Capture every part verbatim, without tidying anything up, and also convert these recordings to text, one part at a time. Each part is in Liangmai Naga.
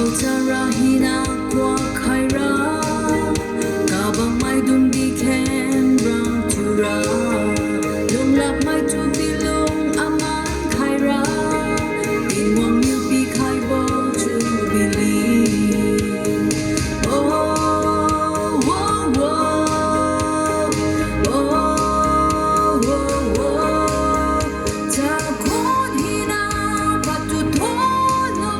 Chara hina kuak khaira, kabang maidung di khen rang thiura, lunglak maitu pilung aman khaira, Tingwang niu pikhaibo Jubilee. Oh, oh, oh, oh, oh, oh. Chakhuan hina patu thonlo,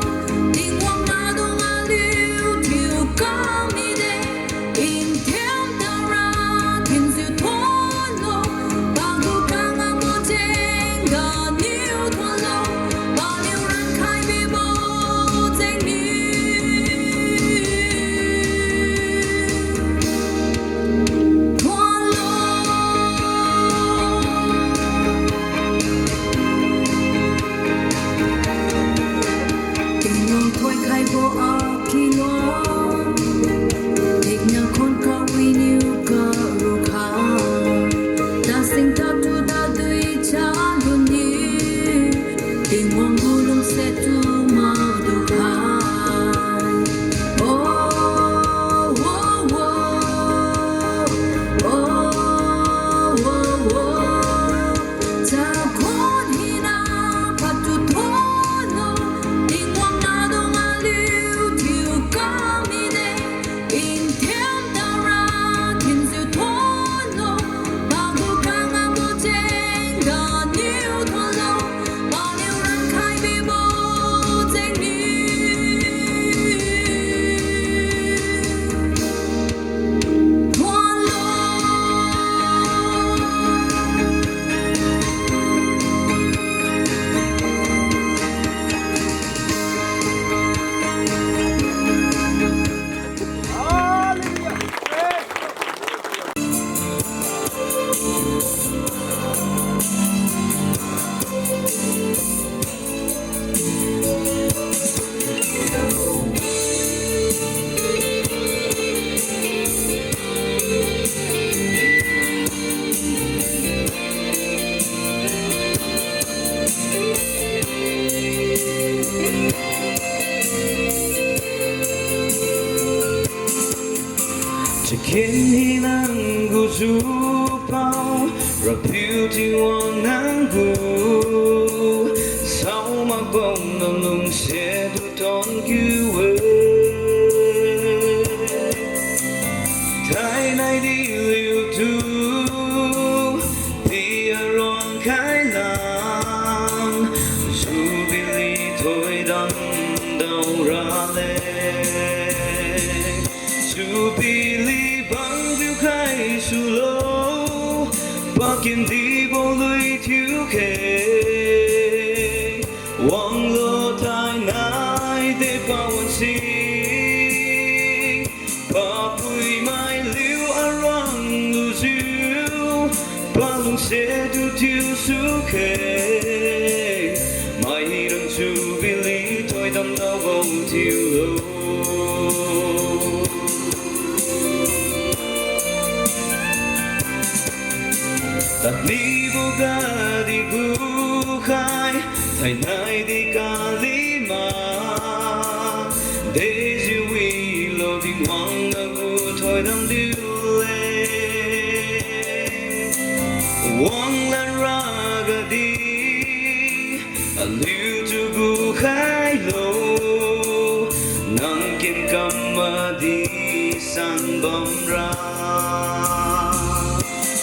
Tingwang nahdung aliu thiu kam mide, nthiam daora thinjiu thonlo, pagu kangabo jeng ganiu thonlo, paliu rankhai bibo jengniu thonlo. Tingwang thoikhaibo akiluang, tikna khon kawi niu karukhai, tasing tatu tadui chaluni, Tingwang gu lungsiat tu madukhai. Oh, oh, oh, oh, oh, oh. Chakhuan hina patu thonlo, Tingwang nahdung aliu thiu kam mide, nthiam daora thinjiu thonlo, pagu kangabo jeng ganiu thonlo, paliu rankhai bibo jengniu thonlo. Chakeng hina nang gu jupao, Rapiu Tingwang nang gu, saomakbo nang lungsiat tu thon kiu-e. Thainai di liutu, pi aruang khai lan, Jubilee thoidam dao raleng. Jubilee bang diukhai sulo, pakendibo lui thiukhai. Wanglo thainai de pawan si, papuimai liu aruang lujiu, palungsiat tu thiusukhai. Mairang Jubilee thoidam daobo thiulo. Tadmibo gadi gukhai, thainai di kalima, dejiu wilo Tingwang nagu thoidam diule. Wanglan ragadi, aliutu gukhailo, nang kenkam madi sanbamra.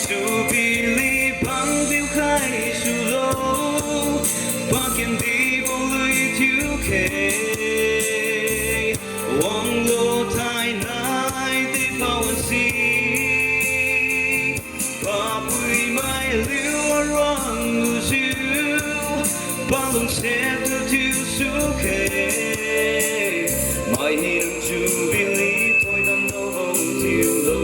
Jubilee bang diukhai sulo, pakendibo lui thiukhai. Wanglo thainai di pawan si, papuimai liu aruang lujiu, palungsiat tu thiusukhai. Mairang Jubilee thoidam daobo thiulo.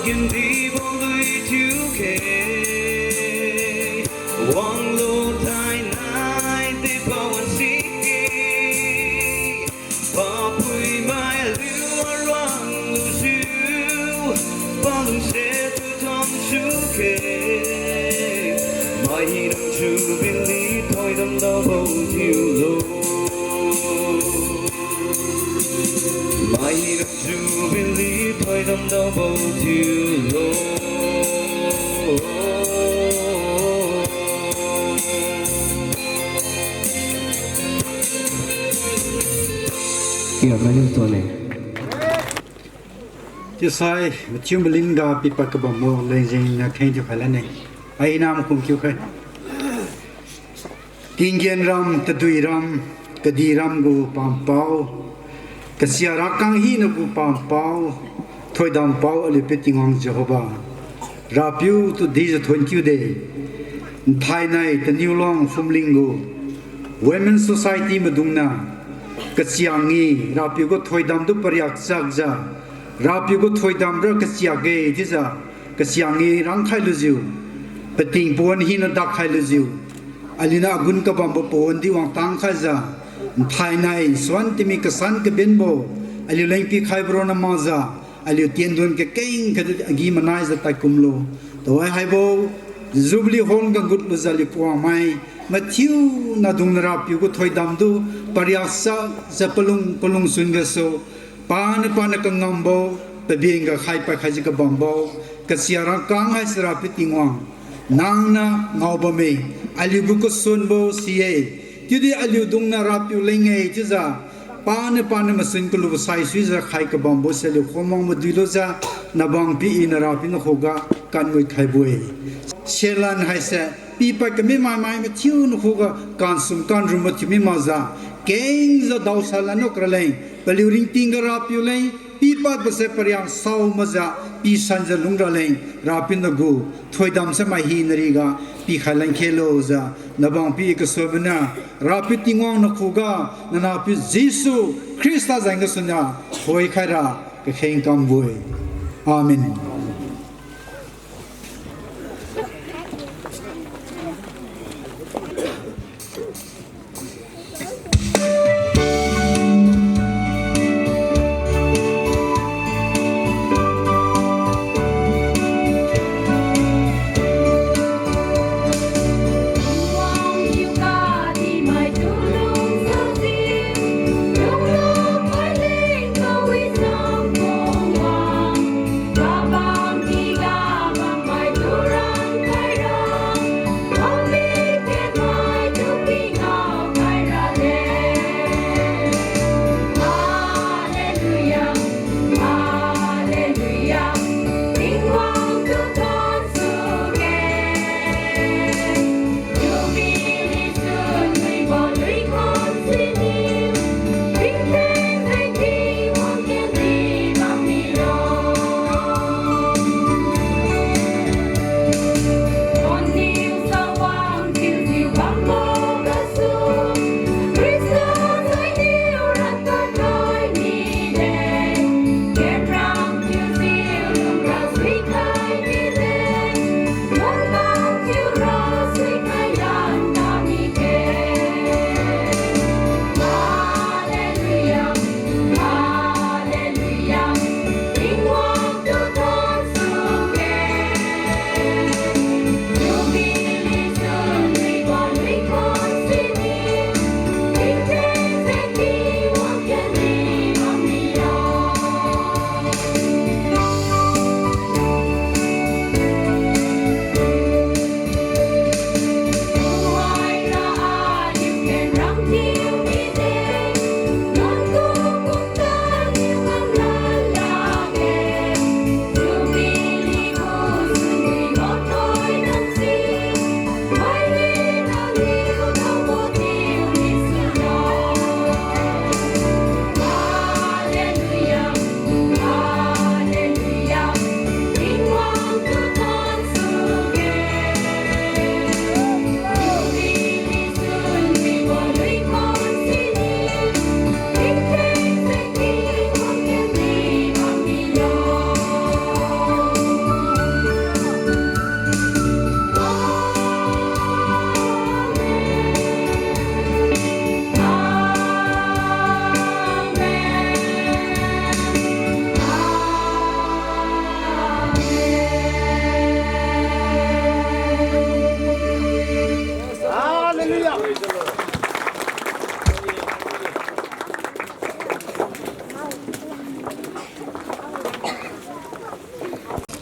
Kendibo lui thiukhe, wanglo thainai de pawan sikhe. Papuimai aliu aruang lujiu, palungse tu thon sukhe. Mai hina Jubilee thoidam dabo thiulo. Mai hina Jubilee thoidam dabo thiulo. Kia mani tone. Chiusai, mathiu malin ga pipad kabambo leng jengniu kheng thiukhai lane. Aina makum kiukhai. Tinggen ram, tadui ram, kadih ram gu pampao, kachia rakang hina gu pampao, thoidam pao aliu Piu Tingwang Jehovah. Rapiu tu dijiu thon kiu de, nthainai Taniulong Phumling gu Women Society maidungniu, kachia ngi Rapiu gu thoidam tu pariak chakjiu, Rapiu gu thoidam ra kachia ge chiujiu, kachia ngi rangkhai lujiu, pating pawan hina dakkhai lujiu, aliuniu agun kabambo pawan di wangtang khaijiu, nthainai suan timi kasan kabenbo, aliu leng pikhaibo ronna makjiu, aliu tiendon kakeng khat agi-manaijiu taikumlo. Tuhoi haibo Jubilee Hall ga ngut lujiu aliu kawangmai mathiu nahdung Rapiu gu thoidam tu pariak chakjiu palung palung sun gasu, paniu paniu kangambo, pabeng ga khai paikhaijiu kabambo, kachia rakang haise Rapiu Tingwang, nangniu ngaobamme, aliu gu kasunbo si-e, chiudi aliudungniu Rapiu leng-e chiujiu, paniu paniu masun kalubo saisuijiu khai kabambo se aliu khomang maduilujiu, nabang pi iniu Rapiu nakhuga kanmui khaibo-e. Senlan haise pipad kami maimai mathiu nakhuga kansum kanrum mathiu mi makjiu, kengjiu daosa lanuk raleng, paliu ringting ga Rapiu leng pipadbo se pariang sao makjiu, pisanjiu lung raleng, Rapiu nagu thoidam se mai hina riga pikhai lan khelojiu, nabang pi kasuanbo niu, Rapiu Tingwang nakhuga, nanahpiu Jesu Khrista jeng gasuniu thoikhaira kakheng kambo-e. Amen.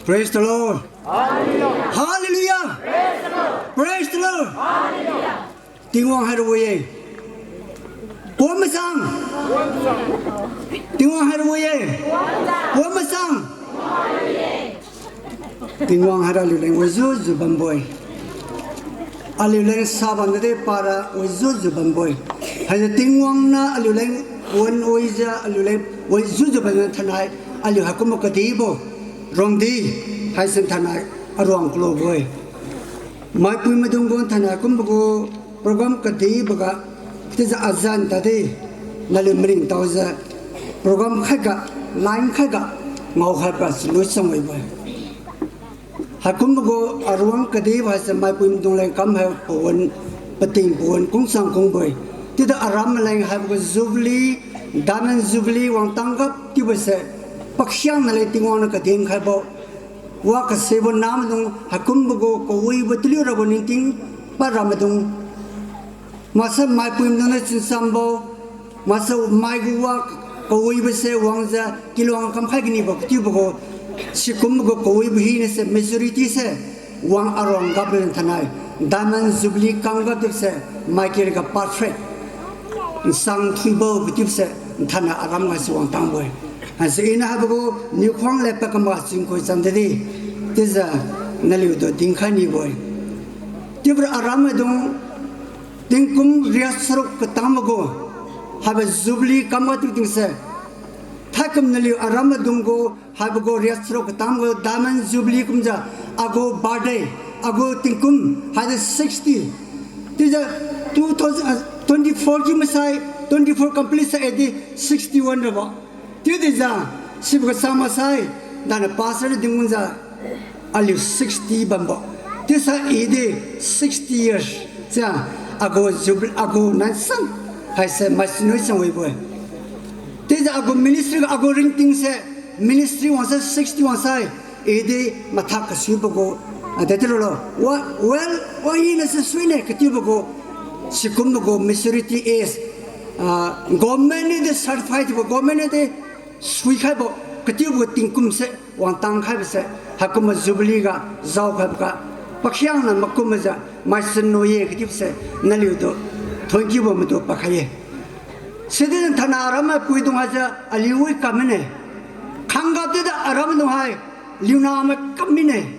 Praise the Lord. Hallelujah. Praise the Lord. Tingwang haira wi-e. Pon masang. Tingwang haira wi-e. Pon masang. Tingwang haira aliuleng wijiujiu bambo-e. Aliuleng sabam nade para wijiujiu bambo-e. Haise Tingwang niu aliuleng wan wijiu aliuleng wijiujiu bambo thainai aliu haikumbo kadibo rongdi haise thainai aruang kalobo-e. Maipui maidung gu thainai kumbo gu program kadiboga, chiujiu azan tadi naliu maning taojiu program khaiga, line khaiga, ngao khaiga chalui chang wibo-e. Haikumbo gu aruang kadibo haise maipui maidung leng kam hai pawan, pating pawan kungchang kungbo-e. Chiudi aram leng haibo gu Jubilee, Diamond Jubilee wangtang gap chiubose pakhiangna leng Tingwang niu kadin khaibo wa kasibo namaidung haikumbo gu kawibo taliu rabo ningting pad ramaidung, maksai maipui maidung niu chinchambo, maksai mai gu wa kawibose wangjiu kiluang kamkhai kanibo katiubo gu, sikumbo gu kawibo hinase majority se wang aruang gap leng thainai Diamond Jubilee kam gap chiubose mai kiriga perfect nsang thuibo katiubose thainai aram gase wangtangbo-e. Haise iniu haibo gu niukhuang le pad kama chingkhui cham didi, chiujiu naliutu dinkhai nibo-e. Chiubora aram maidung tingkum riat charuk katangbo gu haibo Jubilee kam gap chiu tingse, thaikum naliu aram maidung gu haibo gu riat charuk katangbo gu Diamond Jubilee kumjiu agu birthday, agu tingkum haidi sixty. Chiujiu two thousand, ah, twenty-four chiu masai, twenty-four complete sai edi sixty-one rabo. Chiudijiu sibo kasang maksai, dana pastor dinmunjiu aliu sixty bambo. Chiusai edi sixty years. Chia agu jub-, agu nansan haise maisiniu chang wibo-e. Chiujiu agu ministry ga agu ringtingse, ministry wangsai sixty wangsai, edi mathak kasuibo gu, ah, de tilulo. Wa, well, wa hinase suine katiubo gu, sikumbo gu maturity age, ah, government niudi certify thiubo, government niudi suikhaibo katiubo tingkumse wangtang khaibose, haikumbo Jubilee ga jaokhaiboga pakhiangna makumbojiu maisiniu ye katiubose naliutu thank you bo maitu pakhai-e. Sidijiu thainai aram maipuidung haise aliu wi kam mine. Khangga chiudi aram maidung hai liuna mai kam mine.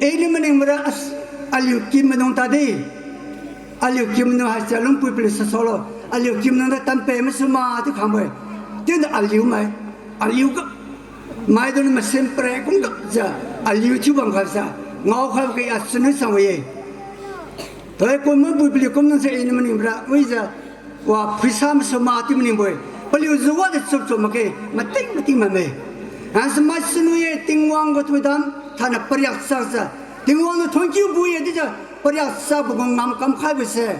Iniu maning mara as, aliu kim maidung tadi. Aliu kim maidung haise lungpui paliu sasolo. Aliu kim maidung da tanpe masu ma chiu khangbo-e. Chiudi aliu mai, aliu ga maidung masen pare kumgapjiu aliu thiubam khatjiu ngaokhaibo ke achun chang wi-e. Thoi kum mabui paliu kumnang se iniu maning mara wijiu wa phuisa masu ma chiu maningbo-e. Paliu juwadi chupchum makge, mating mating bamme. Haise maisiniu ye Tingwang gu thoidam thainai pariak chakjiu, Tingwang niu thank you bu ye chiujiu pariak chakbo gu ngamkam khaibose,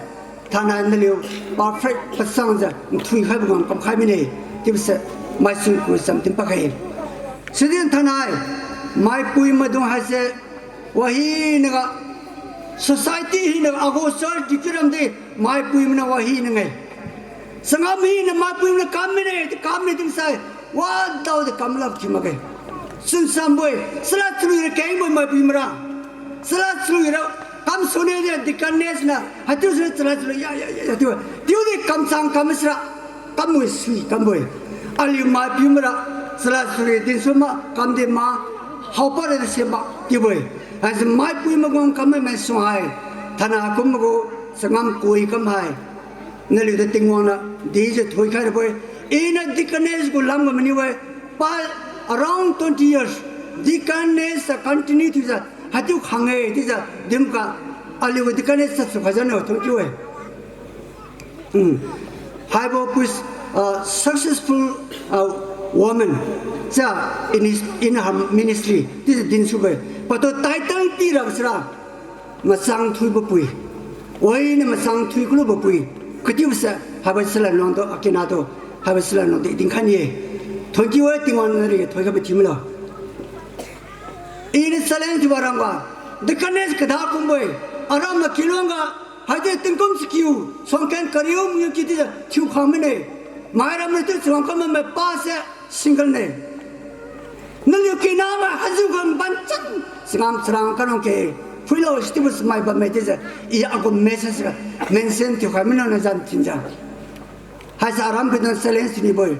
thainai naliu perfect pasangjiu nthuikhaibo ngamkam khai mine, chiubose maisui ku cham din pakhai. Sidi thainai maipui maidung haise wahinaga, society hinaga agu church di kiramdi maipui mainiu wahina-e. Changam hina maipui mainiu kam mine, di kam mine dinsai, wadaodi kam lak thiu makge. Chunsambo-e, chalad chalui ra kengbo-e maipui mara. Chalad chalui ra kam sune di deaconess niu haichiu sune chalad chalui ya ya ya ya chiu. Chiudi kamchang kam sira kamwi sui kambo-e. Aliu maipiu mara chalad chalui dinsu ma kamdi ma haopa ra di simak chiubo-e. Haise maipui maguang kam mai mai suang hai, thainai kumbo gu changam kui kam hai, naliutu Tingwang niu dijiu thoikhai rabo-e. Iniu deaconess gu lamga maniu-e, pa around twenty years deaconess a continue thiujiu haichiu khang-e chiujiu dinga aliu gu deaconess sa sukhai jane thank you-e. Hmm. Haibo pui, ah, successful, ah, woman cha in his, in her ministry chiujiu dinsubo-e. Patu title pirabo sira machang thuibo pui, wahina machang thui kalubo pui, katiubose haibo chalan luangtu akinatu, haibo chalan luangtu i dinkhai ni-e. Thank you-e, Tingwang nari thoikhaibo thiu milo. Iniu challenge thiubo aramga deaconess kada kumbo-e, aramga kiluangga haidi tingkum chakiu suangken kariu mangiu kiu chiujiu thiukhang mine. Mairam niu chiu chawang kam mai pase single ne. Naliu kina ma hajiu ga maban chan, changam charang kanang ke, phuilo sichiubo samai bamme chiujiu, i agu message ga mention thiukhai mino na zan thinjiu. Haise aram phuidung challenge nibo-e.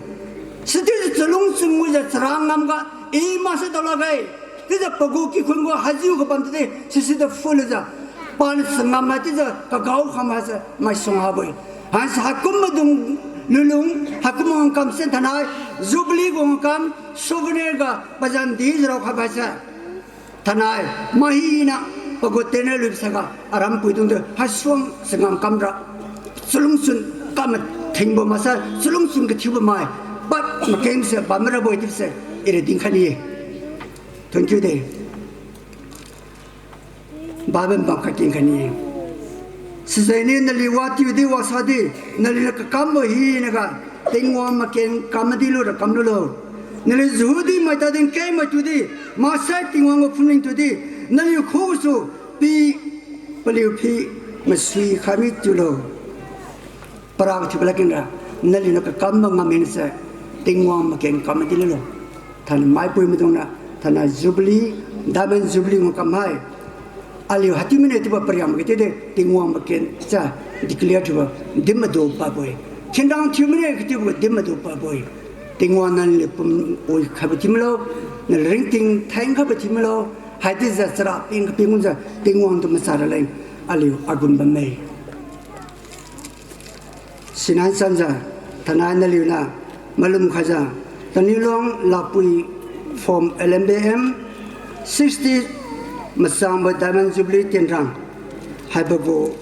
Sichiujiu chalungchun wijiu charang ngamga, i masa daolakge. Chiujiu pagu kikhun gu hajiu ga bam tadi, sisi da phuilujiu. Pan changam mai chiujiu kagao kham haise maisuang habo-e. Haise haikum maidung lulung, haikum wangkam sen thainai, Jubilee gu wangkam, souvenir ga pazan dijiu raokhai haise. Thainai, mahina, pagu tenai luibo saiga, aram phuidung tu, haisuang changam kamra. Chalungchun kam mathingbo maksai, chalungchun kathiubo mai, pad makengse bamrabo-e chiubose, ira dinkhai ni-e. Thank you de. Bible bam kakeng khai ni-e. Sijengniu naliu watiudi wasadi, naliuniu kakambo hinaga, Tingwang maken kam madi lura kamlulo. Naliu Jehudi maitadin kengmai tudi, maksai Tingwang gu phumling tudi, naliu khugasu pi, paliu pi, masui khaimi chiulo. Para kathiubo ladkenra, naliuniu kakambo ngam minse, Tingwang maken kam madi lulo. Thainai maipui maidungniu, thainai Jubilee, Diamond Jubilee wangkam hai. Aliu hati mine chiubo pariang makge chiudi, Tingwang maken cha declare thiubo, din madu pabo-e. Khenrang thiu mine katiubo din madu pabo-e. Tingwang naliu pum wi khaibo thiumilo, naliu ringting theng khaibo thiumilo, haichiujiu chara ping kaping kumjiu, Tingwang tu macha raleng, aliu agun bamme. Sinai sanjiu, thainai naliuniu, malum khaijiu, Taniulong Lakpui Phom L M B M, sixty machangbo Diamond Jubilee tienrang, haibo gu,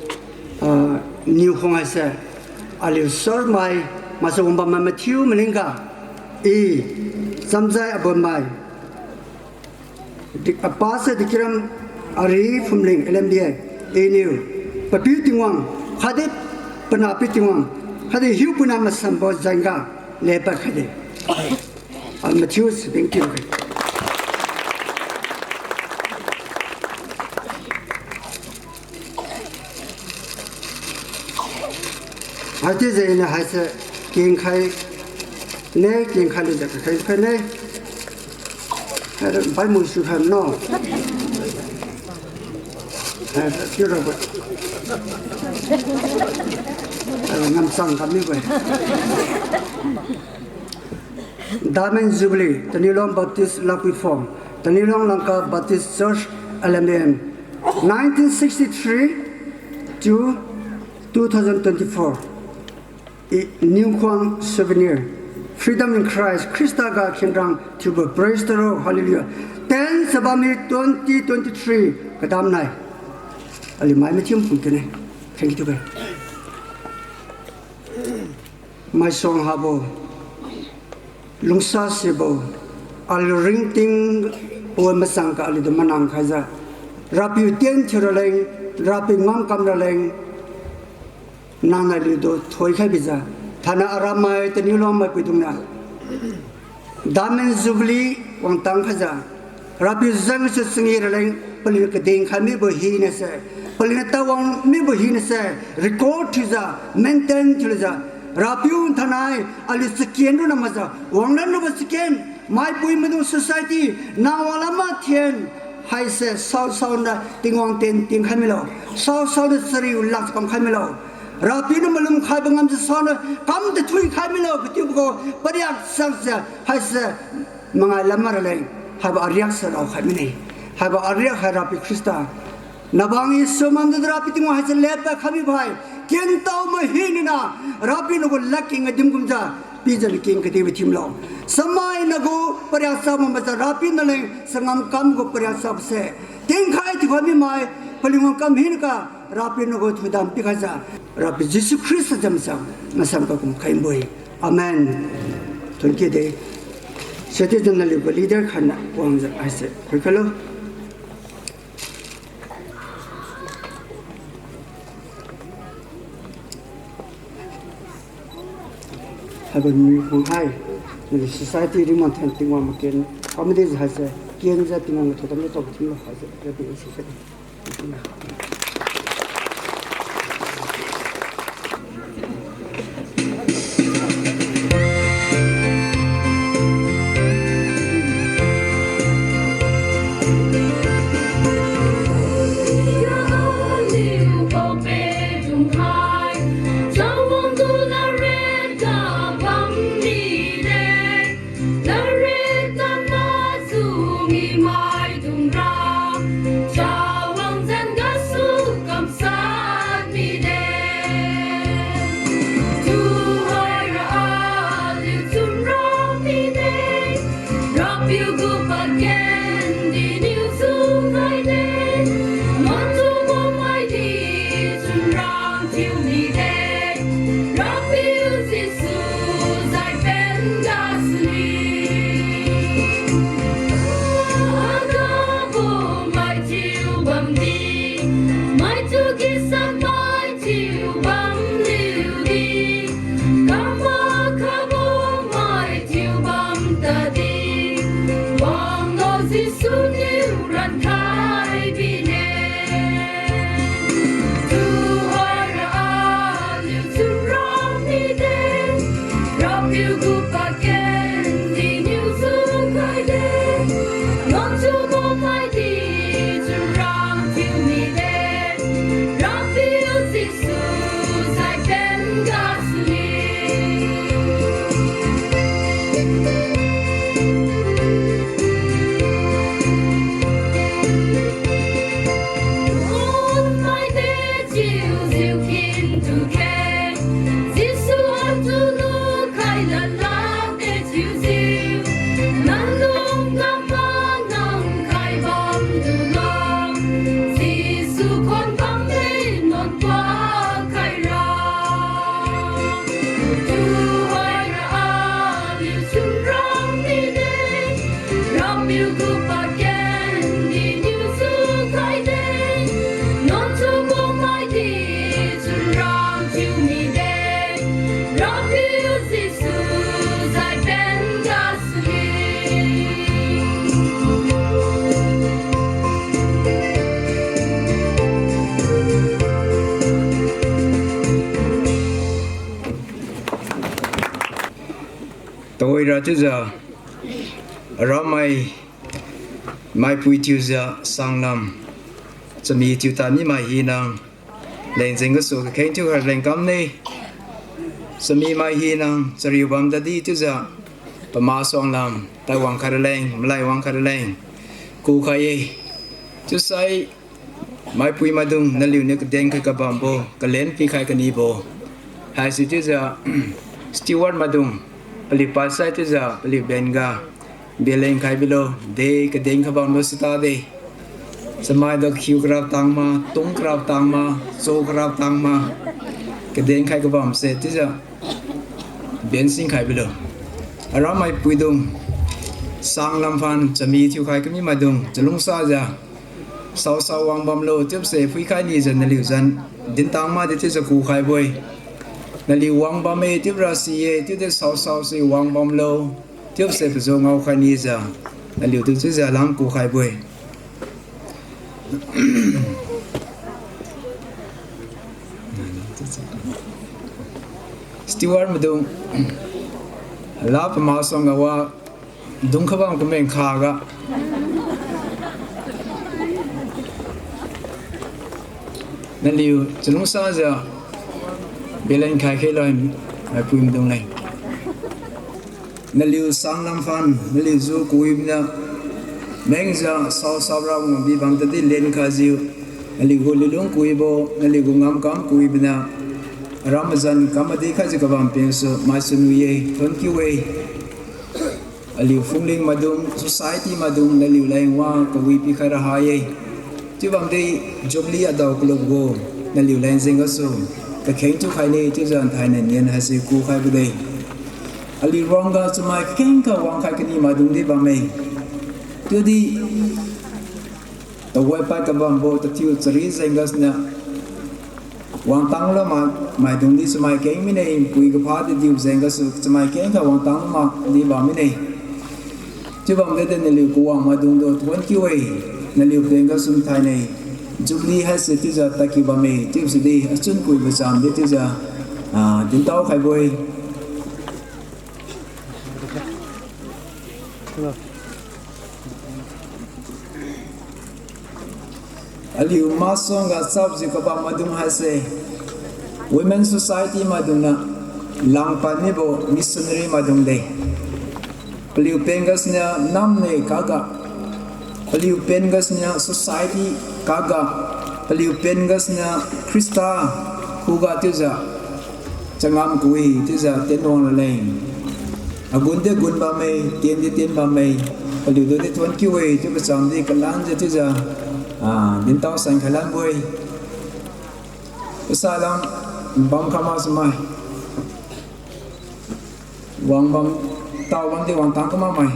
ah, niu khong haise, aliu sarmai, maksai wang bammai mathiu malingga, i, chamjai abonmai, di-, apa se Dikiram Ari Phumling L M B A, iniu, Papiu Tingwang, khatdi Panahpiu Tingwang, khatdi Hiupuina masanbo jengga, lepad khaide. Al mathiu se dingtiu kha. Haichiujiu iniu haise kengkhai ne, kengkhai lujiu kakheng khaine. Haira bai mui sukhai no. Haira piurabo. Haira ngamchang kamibo-e. Diamond Jubilee, Taniulong Baptist Lakpui Phom, Taniulong Langka Baptist Church, L M B M, nineteen sixty-three to two thousand twenty-four. I, Niukhuang souvenir, Freedom in Christ, Khrista ga khenrang thiubo, praise the Lord, hallelujah. Ten Sabami twenty twenty-three, kadam nai. Aliu mai mathiu phung kene. Thank you, okay. Maisuang habo, lungsasibo, aliu ringting wan masangga aliutu manang khaijiu, Rapiu tien thiu raleng, Rapiu ngamkam raleng, nang aliutu thoikhai bijiu, thainai aramai Taniulong maipuidungniu Diamond Jubilee wangtang khaijiu, Rapiu jengsu changi raleng, paliu kadin khai mibo hinase, paliuniu tawang mibo hinase, record thiujiu, maintain thiulujiu, Rapiu thainai aliu chaken ronna makjiu wanglan rabo chaken, maipui maidung society, nang wanglam mathen, haise saosaoniu Tingwang ten tingkhai milo, saosaoniu chariu lak kamkhai milo, Rapiu niu malum khaibo ngamjiu saoniu kam tathui khai milo katiubo gu pariak chakjiu haise mangai lam maraleng, haibo ariakse raokhai mine. Haibo ariak hai Rapiu Khrista, nabang Jesu mamdi Rapiu Tingwang haise lepad khai mibo hai, kentao mahinaniu, Rapiu nagu ladkeng ga dimkumjiu, pijiu nakeng kadibo thiumilo. Samai nagu pariak chak makjiu Rapiu naleng changam kam gu pariak chakse, tingkhai thiukhai mimai, paliu wangkam hinaga, Rapiu nagu thoidam pikhaijiu, Rapiu Jesu Khrista jam sa, ngasam kakum khaibo-e. Amen. Thunkide. Citizen naliu gu leader khatniu wangjiu haise khuikhailo. Haibo niu phung hai, naliu society ringmang than Tingwang maken, comedy jiu haise, kenjiu Tingwang gu thoidam lo chao thiulo haise, Rapiu gu si khatdi. Rapiu Jesu zai pen gasli. Agabo mai thiu bamdi, mai thiu kisan mai thiu bamliudi, kama kabo mai thiu bam tadi, wanglo Jesu niu rankhai bine. Tuhoira aliu chunrang mide, Rapiu gu pakendi niu zukhaide. Nonchu bo maidi chunrang thiu mide, Rapiu Jesu zai pen gasli. Maide chiujiu khin tukhe, Jesu atu lukhai lad lakde chiujiu, nalung gam manang khai bam tulo, Jesu khon bamde nuan tuakhaira. Tuhoira aliu chunrang mide, Rapiu gu pakendi niu zukhaide. Nonchu bo maidi chunrang thiu mide, Rapiu Jesu zai pen gasli. Tuhoira chiujiu, aramai, maipui thiujiu sanglam, chami thiu tadmi mai hina, leng jeng gasu kakheng thiukhai leng kamne. Chami mai hina chariu bam tadi chiujiu, pama suanglam tai wangkhai raleng, malai wangkhai raleng kukhai-e. Chiusai maipui maidung naliuniu kadenkhai kabambo, kalen pikhai kanibo haise chiujiu, steward maidung, paliu padsai chiujiu paliu benga, belengkhai bilo de, kadenkhai bambo sitade. Chamai do khiu karap tangma, tung karap tangma, cho karap tangma, kadenkhai kabamse chiujiu bensingkhai bilo. Aramai puidung, sanglam phan chami thiukhai kami maidung chalungsajiu, saosao wangbamlo chiubose phuikhai nijiu naliu zan dintang madi chiujiu kukhaibo-e. Naliu wangbamme chiubora si-e, chiudi saosaose wangbamlo chiubose pazu ngaokhai nijiu, naliutu chiujiu lang kukhaibo-e. Steward maidung, la pama suangga wa dungkhabam kameng khaga, naliu chalungsajiu belengkhai khailo, maipui maidung leng. Naliu sanglam phan naliujiu kuiboniu, mengjiu saosao ra ngam bibam tadi lenkhajiu, naliugu lulung kuibo, naliugu ngamkam kuiboniu, aram mazan kam madi khaijiu kabam pensu maisuniu-e, thuonkiu-e. Aliu phungling maidung, society maidung naliu leng wa kawi pikhai ra ha-e. Chiubamdi Jubilee adao kalubo gu naliu leng jeng gasu kakheng thiukhaine chiujiu nthainai nian haise kukhaibo de. Aliu ruangga chamai kengkha wangkhai kani maidungdi bamme. Chiudi tuhoi pad kabambo tathiu chari jeng gasuniu wangtang lama maidungdi chamai keng mine, pui kapha di diu jeng gasu chamai kengkha wangtang lama di bam mine. Chiubam dede naliu kawang maidungtu thuonkiu-e, naliu peng gasu nthainai Jubilee haise chiujiu tadkiu bamme, chiubose di achun kuibo chamdi chiujiu, ah, dintao khaibo-e. Aliu masuangga chapjiu kabam maidung haise, Women Society maidungniu langpad mibo missionary maidung de. Paliu pen gasuniu namne kaga, paliu pen gasuniu society kaga, paliu pen gasuniu Khrista khuga chiujiu changam kawi chiujiu tienwang raleng. Agunde gun bamme, tiende tien bamme, paliutu di thuonkiu-e chiubo chamdi kalanjiu chiujiu, ah, dintao san khailanbo-e. Pasalam bam kha maksu mai. Wangbam, taobamdi wangtang kamakmai.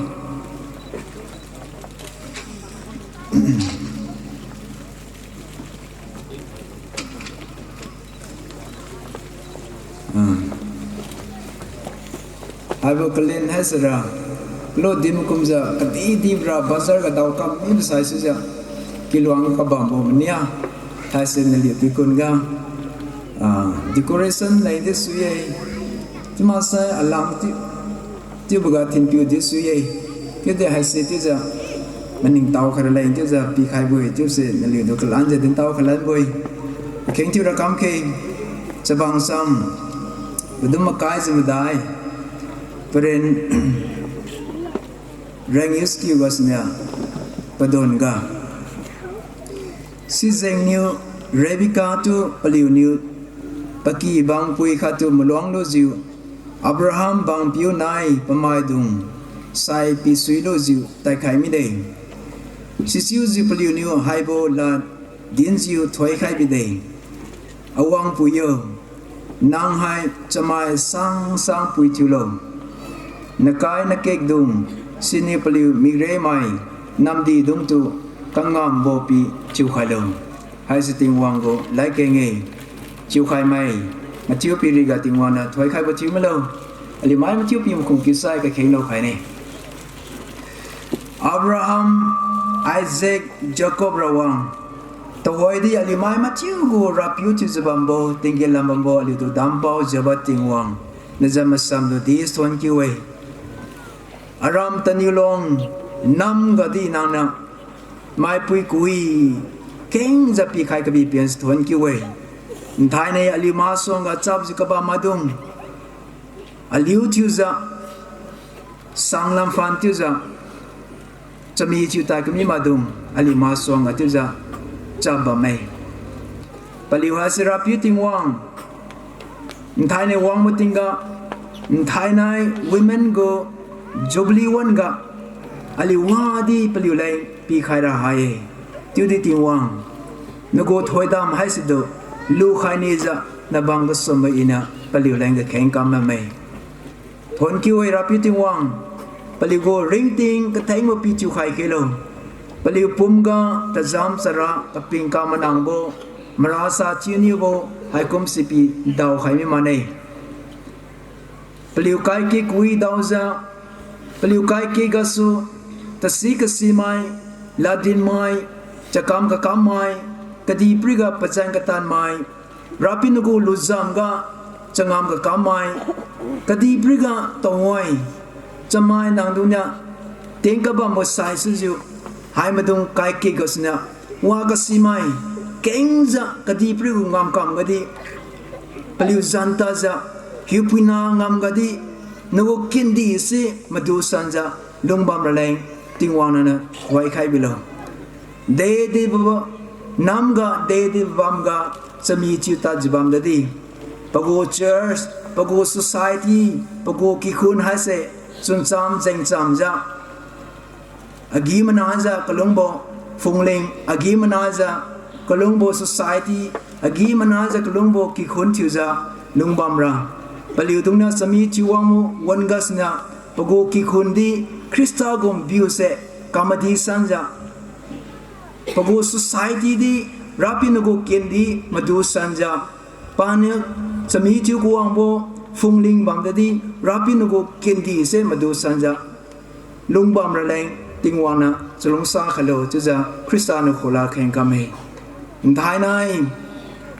Ah. Haibo kalen haisira, kalo dim kumjiu, kadih dibora bazar ga daokam mibo saisujiu, kiluang kabambo mania, haise naliu pikun ga, ah, decoration leng di sui-e, chiumaksai alam ti, chiuboga thinpiu di sui-e. Chiudi haise chiujiu, maningtao khaira leng chiujiu pikhaibo-e, chiuse naliutu kalanjiu dintao khailanbo-e. Kheng thiura kamkhe, chabang sam, padum makaijiu madai, paren reng iskiu gasuniu, padon ga. Sijengniu Rebekah tu paliuniu paky bangpui khattu maluang lujiu, Abraham bangpiu nai pamaidung sai pisui lujiu tadkhai mide. Sichiujiu paliuniu haibo lad dinjiu thoikhai bide. Awangpui yo, nang hai chamai sangsang pui thiulo. Nakai nakekdung, siniu paliu mikremai namdidungtu kangambo pi thiukhailo. Haise Tingwang gu ladkeng-e, chiukhaimai, mathiu piriga Tingwang niu thoikhaibo thiu milo. Aliu mai mathiu pi makhum kisai kakhenglo khaine. Abraham, Isaac, Jacob rawang, tuhoidi aliu mai mathiu gu Rapiu thiujiu bambo, tinggen lam bambo aliutu dampao Jehovah Tingwang, najam masamtu di thuon kiu-e. Aram taniu long namgadi nangniu maipui kui kengjiu pikhai kabi pen thuon kiu-e. Nthainai aliu masuangga chapjiu kabam maidung, aliu thiujiu, sanglam phan thiujiu, chami thiu tad kami maidung, aliu masuangga chiujiu chap bamme. Paliu haise Rapiu Tingwang, nthainai wangbo tingga, nthainai women gu Jubilee wan-ga, aliu wadi paliu leng pikhai ra ha-e. Chiudi Tingwang, nagu thoidam haisitu lukhai nijiu nabang kasumbo Iniu paliu leng kakheng kam bamme. Thuon kiu-e Rapiu Tingwang, paliu gu ringting kathengbo pi thiukhai khelo. Paliu pumga tazam chara kaping kamanangbo, marasa chiuniubo, haikum sipi daokhai mi mane. Paliu kaikik wi daojiu, paliu kaikik gasu, tasi kasimai, ladinmai, chakam kakammai, kadihpiriga pachang katanmai, Rapiu nagu lujamga changam kakammai, kadihpiriga tuhoi, chamai nangdungniu, tien kabambo saisujiu, hai maidung kaikik gasuniu, wa kasimai, kengjiu kadihpiri gu ngamkam gadi, paliu zan tadjiu, hiupuina ngamgadi, nagu kendi se madu sanjiu, lungbam raleng, Tingwang nangniu thoikhai bilo. Dedi babo, namga dedi bamga, chami thiu tadjiu bam tadi. Pagu church, pagu society, pagu kikhun haise, chuncham jengchamjiu, agi-manaijiu kalungbo phungling, agi-manaijiu kalungbo society, agi-manaijiu kalungbo kikhun thiujiu lungbamra. Paliudungniu chami thiu wangbo wan-ga siniu, pagu kikhun di Khrista gu piu se kamadi sanjiu, pagu society di Rapiu nagu kendi madu sanjiu, paniu chami thiu kawangbo phungling bam tadi Rapiu nagu kendi se madu sanjiu lungbam raleng Tingwang niu chalungsa khailo chiujiu Khrista niu khula kheng kamme. Nthainai,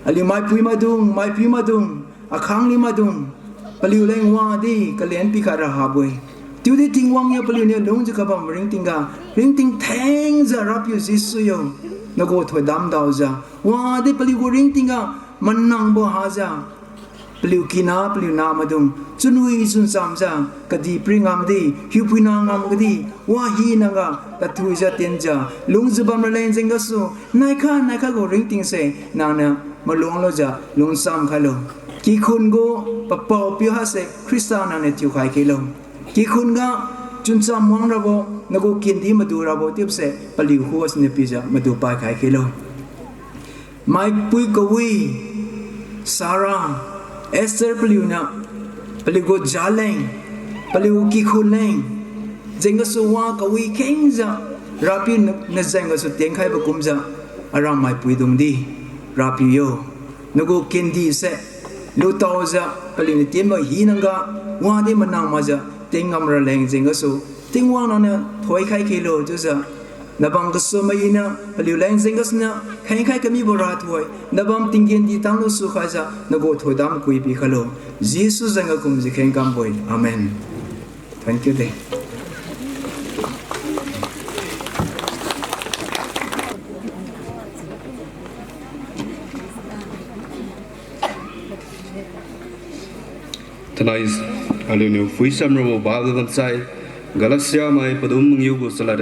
aliu maipui maidung, maipiu maidung, akhangli maidung, paliu leng wadi kalen pikhai ra habo-e. Chiudi Tingwang niu paliuniu lungjiu kabam ringtingga, ringting thengjiu Rapiu Jesu yo, nagu thoidam daojiu, wadi paliu gu ringtingga manangbo hajiu, paliu kina, paliu namaidung, chunwi chunchamjiu, kadihpiri ngamdi, hiupuina ngamgadi, wahinaga, tathuijiu tienjiu, lungjiu bam raleng jeng gasu, naikha, naikha gu ringting se, nangniu maluang lujiu, lungcham khailo. Kikhun gu papao piu haise, Khrista nangniu thiukhai khelo. Kikhun ga, chuncham wangrabo, nagu kendi madu rabo chiubose, paliu khuga siniu pijiu, madu paikhai khelo. Maipui kawi, Sarah, Esther paliuniu, paliu gu jaleng, Paliu kikhun leng jeng gasu wa kawi khengjiu, Rapiu na, najeng gasu tienkhaibo kumjiu, aram maipuidungdi, Rapiu yo, nagu kendise lutaojiu, paliuniu tienbo hinangga, wadi manang makjiu tienngam raleng jeng gasu, Tingwang nangniu thoikhai khelo chiujiu, nabam kasumai iniu paliu leng jeng gasuniu khengkhai kamibo rathoi, nabam tinggen di tanglu sukhaijiu nagu thoidam kui pikhailo. Jesu jeng ga kumjiu kheng kambo-e. Amen. Thank you de. Thainai aliuniu phuisam rabo Bible bamsai, Galatia mai padum mangiu gu chalad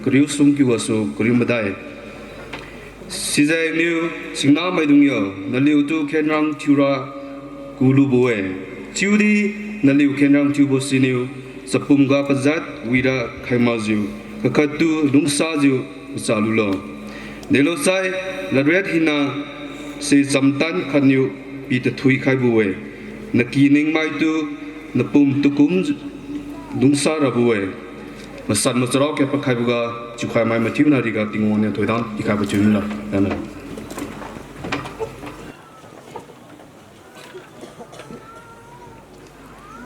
kariu sum kiu gasu kariu madai. Sijengniu singnamaidung yo, naliutu khenrang thiura kulubo-e. Chiudi naliu khenrang thiubo siniu, chapumga pajat wira khaimakjiu, kakhattu lungsajiu macha lulo. Delosai, ladriat hina se chamtan khatniu pitathui khaibo-e. Nakiningmaitu napum tukum lungsa rabo-e. Masanbo charao khe pakhaiboga chiukhaimai mathiuna riga Tingwang niu thoidam pikhaibo chiu milo. Amen.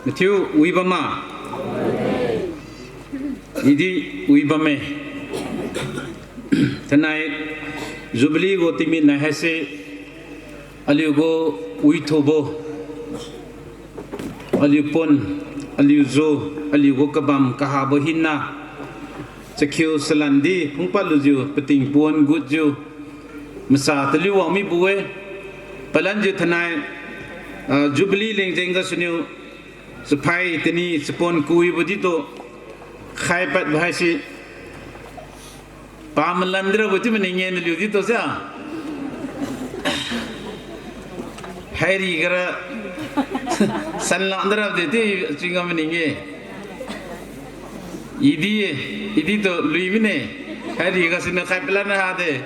Mathiu wi bam ma? Idi wi bamme. Thainai Jubilee gu tingmik nai haise, aliu gu withubo, aliu pon, aliu ju, aliu gu kabam kahabo hinna, chakhiu chalandi phungpad lujiu, pating pon gutjiu, masa taliu wang mibo-e. Palanjiu thainai, ah, Jubilee leng jeng gasuniu, chaphai tani chapon kawibo ditu, khaipadbo haise, pamalan dirabo chiu maning-e naliu ditu sia. Hairi gara sanlan dirabo di chiu ngam maning-e. Idi, idi tu lui mine. Hairi gasuniu khai palan ha de.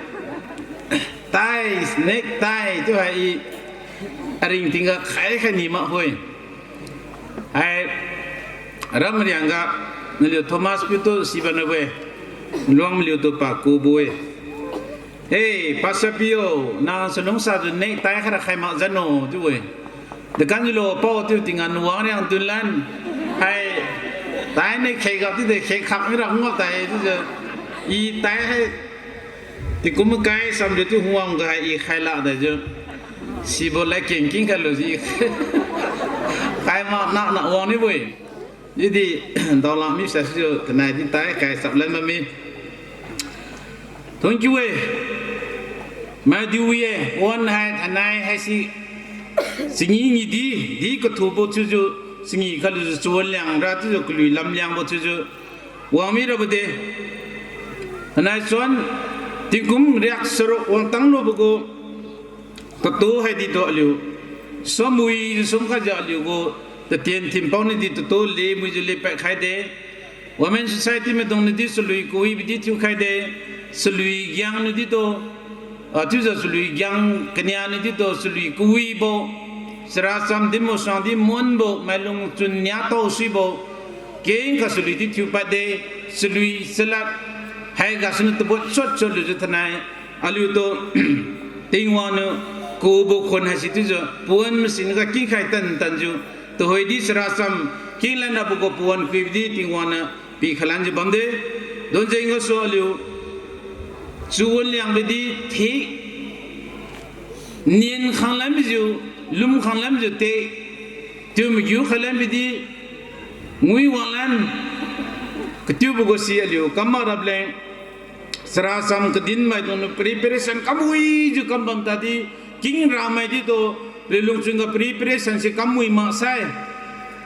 Ties, necktie chiu hai i aring tingga khai khai ni mak hoi. Hai, ram riangga, naliu Thomas piutu siban rabo-e, luang maliutu pakubo-e. Hey, Pastor Pio, nang chalungsajiu necktie khaira khai mak jano chiu-e. Dekamjiulo pao chiu tingga nuang riang dunlan. Hai, tie ne khega chiude khe khak mira ngao tai chiujiu. I tie hai, tingkum makai samjiu chiu hungwang ga hai i khai lak daijiu. Sibo ladkeng kingkhai lujiu i khai mak nakna wang nibo-e. Chiudi daolak mi saisujiu thainai di tie kai chaplan bamme. Thank you e. Maidiu wi-e, wan hai thainai haise. Chingi ngi di, di kathubo chiujiu, chingi khalujiu chawan liangra chiujiu kalui lamliangbo chiujiu wang mirabo de. Thainai chuan tingkum riak charuk wangtang lubo gu tatu haidi tu aliu samui sum khajiu aliu gu tatien thinpao niu di tatu le muijiu lepad khai de. Women Society maidung niu di chalui kawibo di thiukhai de. Chalui giang niu di tu, ah, chiujiu chalui giang kania niu di tu chalui kawibo, characham dinbo sang di muanbo, mailungchun niatao suibo, kengkha chalui di thiupad de, chalui chalad, haiga siniu tabot chot chot lujiu thainai, aliutu Tingwang niu kubo khun haisi chiujiu pawan masinga kingkhai tantanjiu, tuhoidi characham kinglan rabo gu pawan kuibo di Tingwang niu pikhailanjiu bamde. Donjeng gasu aliu chawan liang bidi thi, nian khanglan bijiu, lum khanglan bijiu te, tiu magiu khailan bidi, ngui wanglan, katiubo gu si aliu kam mak rapleng, characham kadin maidungniu preparation kamwijiu kam bam tadi, kingra mai di tu, paliu lungchun ga preparation se kamwi maksai,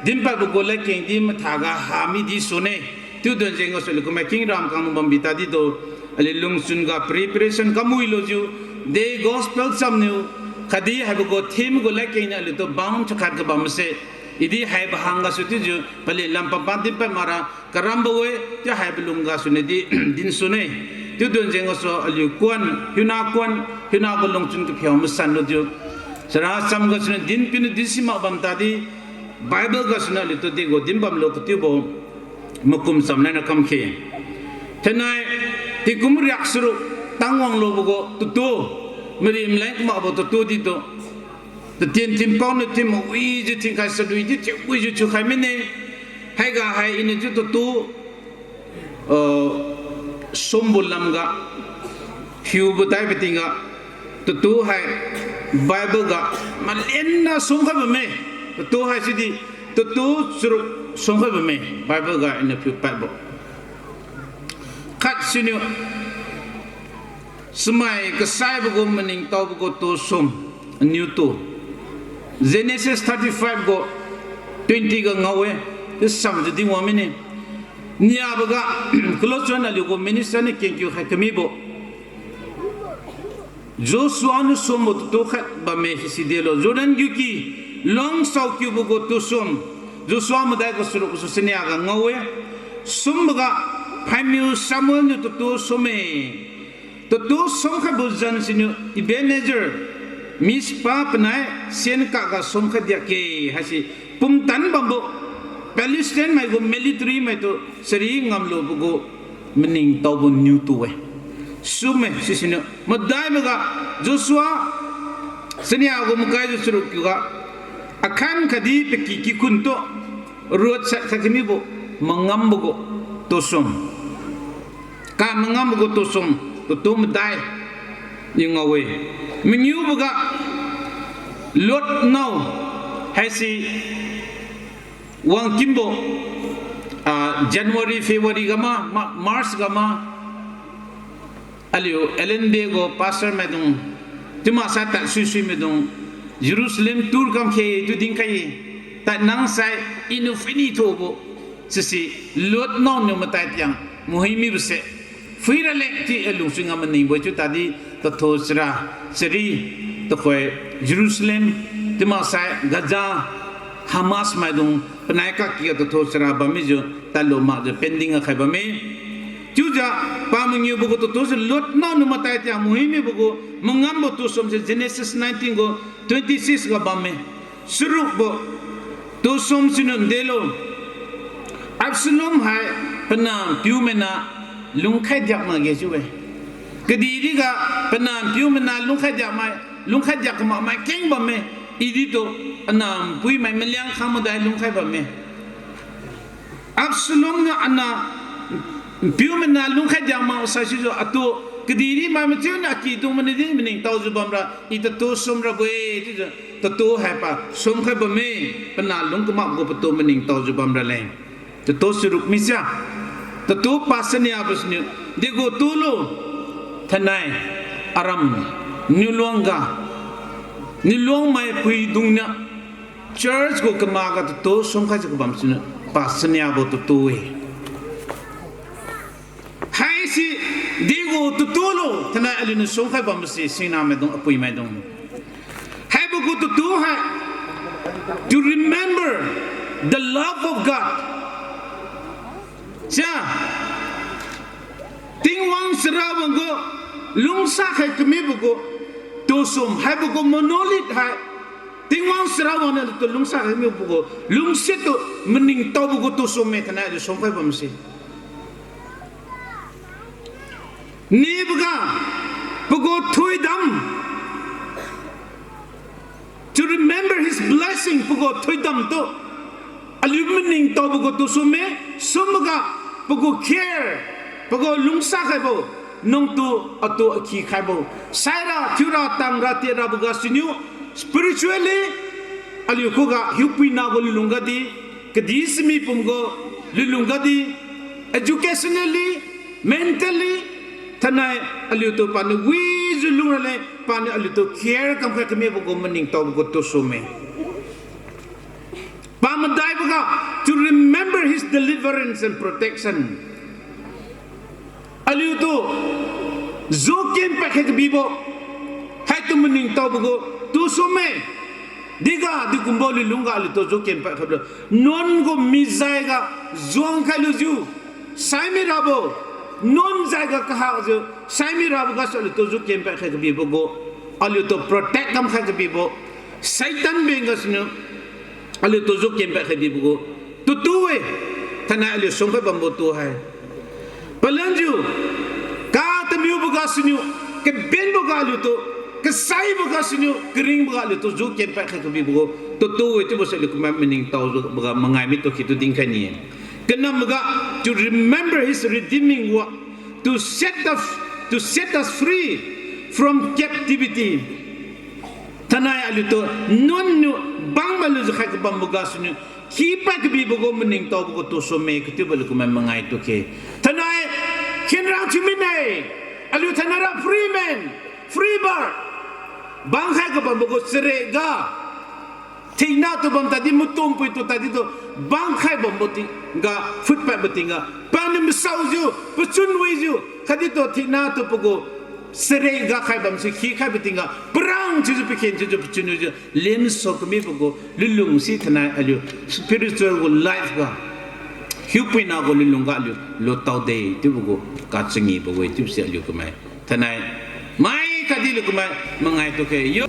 dinpadbo gu ladkeng di mathaga hami di sune. Chiu donjeng gasu aliu kumai kingram kang bambi tadi tu, aliu lungchun ga preparation kamwi lujiu, de gospel chamniu, khatdi haibo gu theme gu ladkeng niu aliutu bang chakhat ga bamse. Idi haibo hang gasu chiujiu paliu lam pampan dinpad makra karambo-e, chiu haibo lung gasuniu di dinsune. Chiu donjeng gasu aliu kuan, hiuna kuan, hiuna gu lungchun kaphiao masan lujiu, characham gasuniu dinpiuniu dinsi mak bam tadi, Bible gasuniu aliutu degu dinbamlo katiubo makum chamlai na kamkhe. Thainai tingkum riak charuk tangwanglubo gu tatu, mari maleng kamakbo tatu ditu, tatien thimpao niu thin mawijiu thinkhai, chalui di thiuwijiu thiukhai mine. Haiga hai iniu chiu tatu uh, sumbo lamga, hiubo daibo tingga, tatu hai Bible ga malenna sumkhai bamme. Tatu hai sidi, tatu charuk sumkhai bamme, Bible ga iniu phiu padbo. Khat siniu, chamai kasaibo gu maningtaobo gu tu sum, aniu tu. Genesis thirty-five gu twenty ga ngao-e, chiusam jiu dinwang mine. Niaboga, colossian aliu gu minister niu kengkiu khai kamibo, Joshua niu sumbo tatu khat bamme hisi delo. Jordan giuki luang saokiubo gu tu sum, Joshua madai gu charuk gasu chania ga ngao-e. Sumboga, phaimiu Samuel niu tatu summe. Tatu sumkhaibo zan siniu Ebenezer, Mizpah panai Sen kaga sumkhai diakge haise pumtan bambo, Palestine mai gu military maitu chari ngamlubo gu maningtaobo niu tu-e. Summe sisiniu madaiboga Joshua chania gu makai jiu charuk kiuga, Achan khatdi paky kikhun tu ruotsat khai kamibo mangambo gu tu sum. Ka mangambo gu tu sum, tatu madai niu ngao-e. Mangiuboga, Lot nao haise wangkinbo, ah, January, February ga ma, ma, March ga ma, aliu L N B gu pastor maidung, chiumaksai tad suisui maidung, Jerusalem tour kamkhe tu dinkhai-e, tad nangsai iniu phuini thubo, sise Lot nao niu matai tiang muhi mibose, phuira leng ti alung sui ngam maningbo chiu tadi, tathu chara, chari, tuhoi Jerusalem, chiumaksai Gaza, Hamas maidung panai kakiga tathu chara bammijiu tadlu makjiu pending ga khai bamme. Chiujiu pamangiubo gu tatu se Lot nao niu matai tiang muhi mibo gu mangambo tu sum se Genesis nineteen gu twenty-six ga bamme. Charukbo tu sum siniu ndelo, Absalom hai panahpiu maina lungkhai diak makge chiu-e. Kadihpiriga panahpiu maina lungkhai diak mai, lungkhai diak kamak mai keng bamme, idi tu anahpui mai maliang khang madai lungkhai bamme. Absalom niu anahpiu maina lungkhai diak mak saisuijiu atu kadihpiri mai machiuniu akidung manidi maningtaojiu bamra, i tatu sumrabo-e chiujiu tatu haipa sumkhai bamme, panah lung kamakbo gu patu maningtaojiu bamra leng. Tatu charuk misia, tatu pachaniabo siniu, degu tulo, thainai, aram, niuluang ga, niuluang mai puidungniu, church gu kamak ga tatu sumkhaijiu kabam siniu, pachaniabo tatu-e. Haise degu tatulo, thainai aliuniu sumkhai bambo se singna maidung, apui maidung. Haibo gu tatu hai, to remember the love of God. Sia, Tingwang Sarawan gu lungsa khai kamibo gu tusum, haibo gu monolith hai, Tingwang Sarawan niu tu lungsa khai kamibo gu lungsiat tu maningtaobo gu tusumme thainai aliu sumkhai bamse. Niboga, pagu thoidam, to remember his blessing, pagu thoidam tu aliu maningtaobo gu tusumme, sumboga, pagu care, pagu lungsa khaibo, nangtu atu akhi khaibo, saira, thiura, tangra, tiatraboga siniu, spiritually, aliu khuga hiupuina gu lunlung gadi, kadih simi pum gu lunlung gadi, educationally, mentally, thainai aliutu paniu wijiu lungraleng, paniu aliutu care kamkhai kamibo gu maningtaobo gu tusumme. Pamadaiboga, to remember his deliverance and protection. Aliutu juken padkhai kabibo, haitu maningtaobo gu tusumme. Diga dikumbo lunlung ga aliutu juken padkhaibo, nuan gu mijaiga juang khailujiu, saimirabo, nuan jaiga kahakjiu, saimirabogasu aliutu juken padkhai kabibo gu, aliutu protect kamkhai kabibo, Satan ben gasuniu, Aliutu juken pad khai bibo gu tutu-e, thainai aliu sumkhai bambo tu hai. Palanjiu, katamiubo gasuniu, kabenboga aliutu, kasaibo gasuniu, karingboga aliutu juken pad khai kabibo gu tutu-e chiubose aliu kumai maningtaoboga mangai mitu khitu dinkhai ni-e. Kanamboga, to remember his redeeming work, to set us, to set us free from captivity. Thainai aliutu nuan niu bangmai lujiu khai kabambo gasuniu, khipad kabibo gu maningtaobo gu tusumme katiubo aliu kumai mangai tukhe. Thainai khenrang thiu mine, aliu thainai ra free man, free bird. Bangkhai kabambo gu charaga, thingnatu bam tadi, matumpui tu tadi tu, bangkhai bambo tingga, phutpadbo tingga, paniu masaojiu, pachun wijiu khatdi tu thingnatu pagu charaga khai bamse khikhaibo tingga parang chiujiu pakhen chiujiu pachun wijiu lenso kamibo gu lunlung si thainai aliu spiritual gu life ga, hiupuina gu lunlung ga aliu lutaode chiubo gu kachangibo-e chiubose aliu kumai thainai mai khatdi aliu kumai mangai tukhe yo.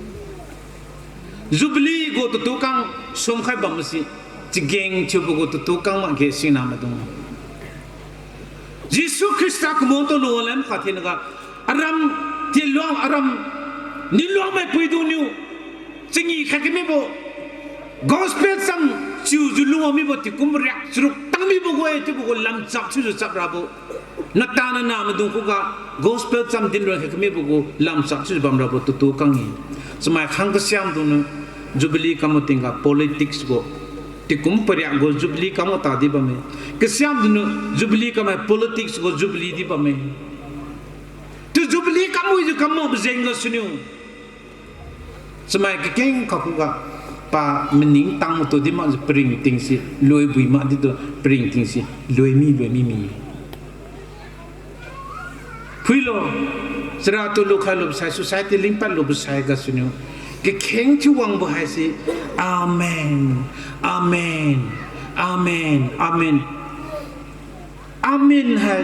Jubilee gu tutu kang sumkhai bamse, chageng thiubo gu tutu kang makge singna maidung. Jesu Khrista kamutu luwang lam kha thenga, aram tiluang aram niluang mai puidung niu changi khai kamibo, gospel cham chiujiu lungwang mibo tingkum riak charuk tang mibo gu-e chiubo gu lamchap chiujiu chap rabo. Nata nana maidung khuga gospel cham dinron khai kamibo gu lamchap chiujiu bamrabo tutu kang-e. Chamai khang kasiamdungniu Jubilee kambo tingga politics gu, tingkum pariak gu Jubilee kambo tadi bamme. Kasiamdungniu Jubilee kambo hai politics gu Jubilee di bamme. Tu Jubilee kambojiu kambo jeng gasuniu chamai kakeng kha khuga pa maning tangtu di makjiu paringting si loibui makdi tu paringting si loimi loimi mi. Phuilo, charatu lukhai lubosai, society lingpad lubosai gasuniu kakheng thiu wangbo haise, Amen, Amen, Amen, Amen. Amen hai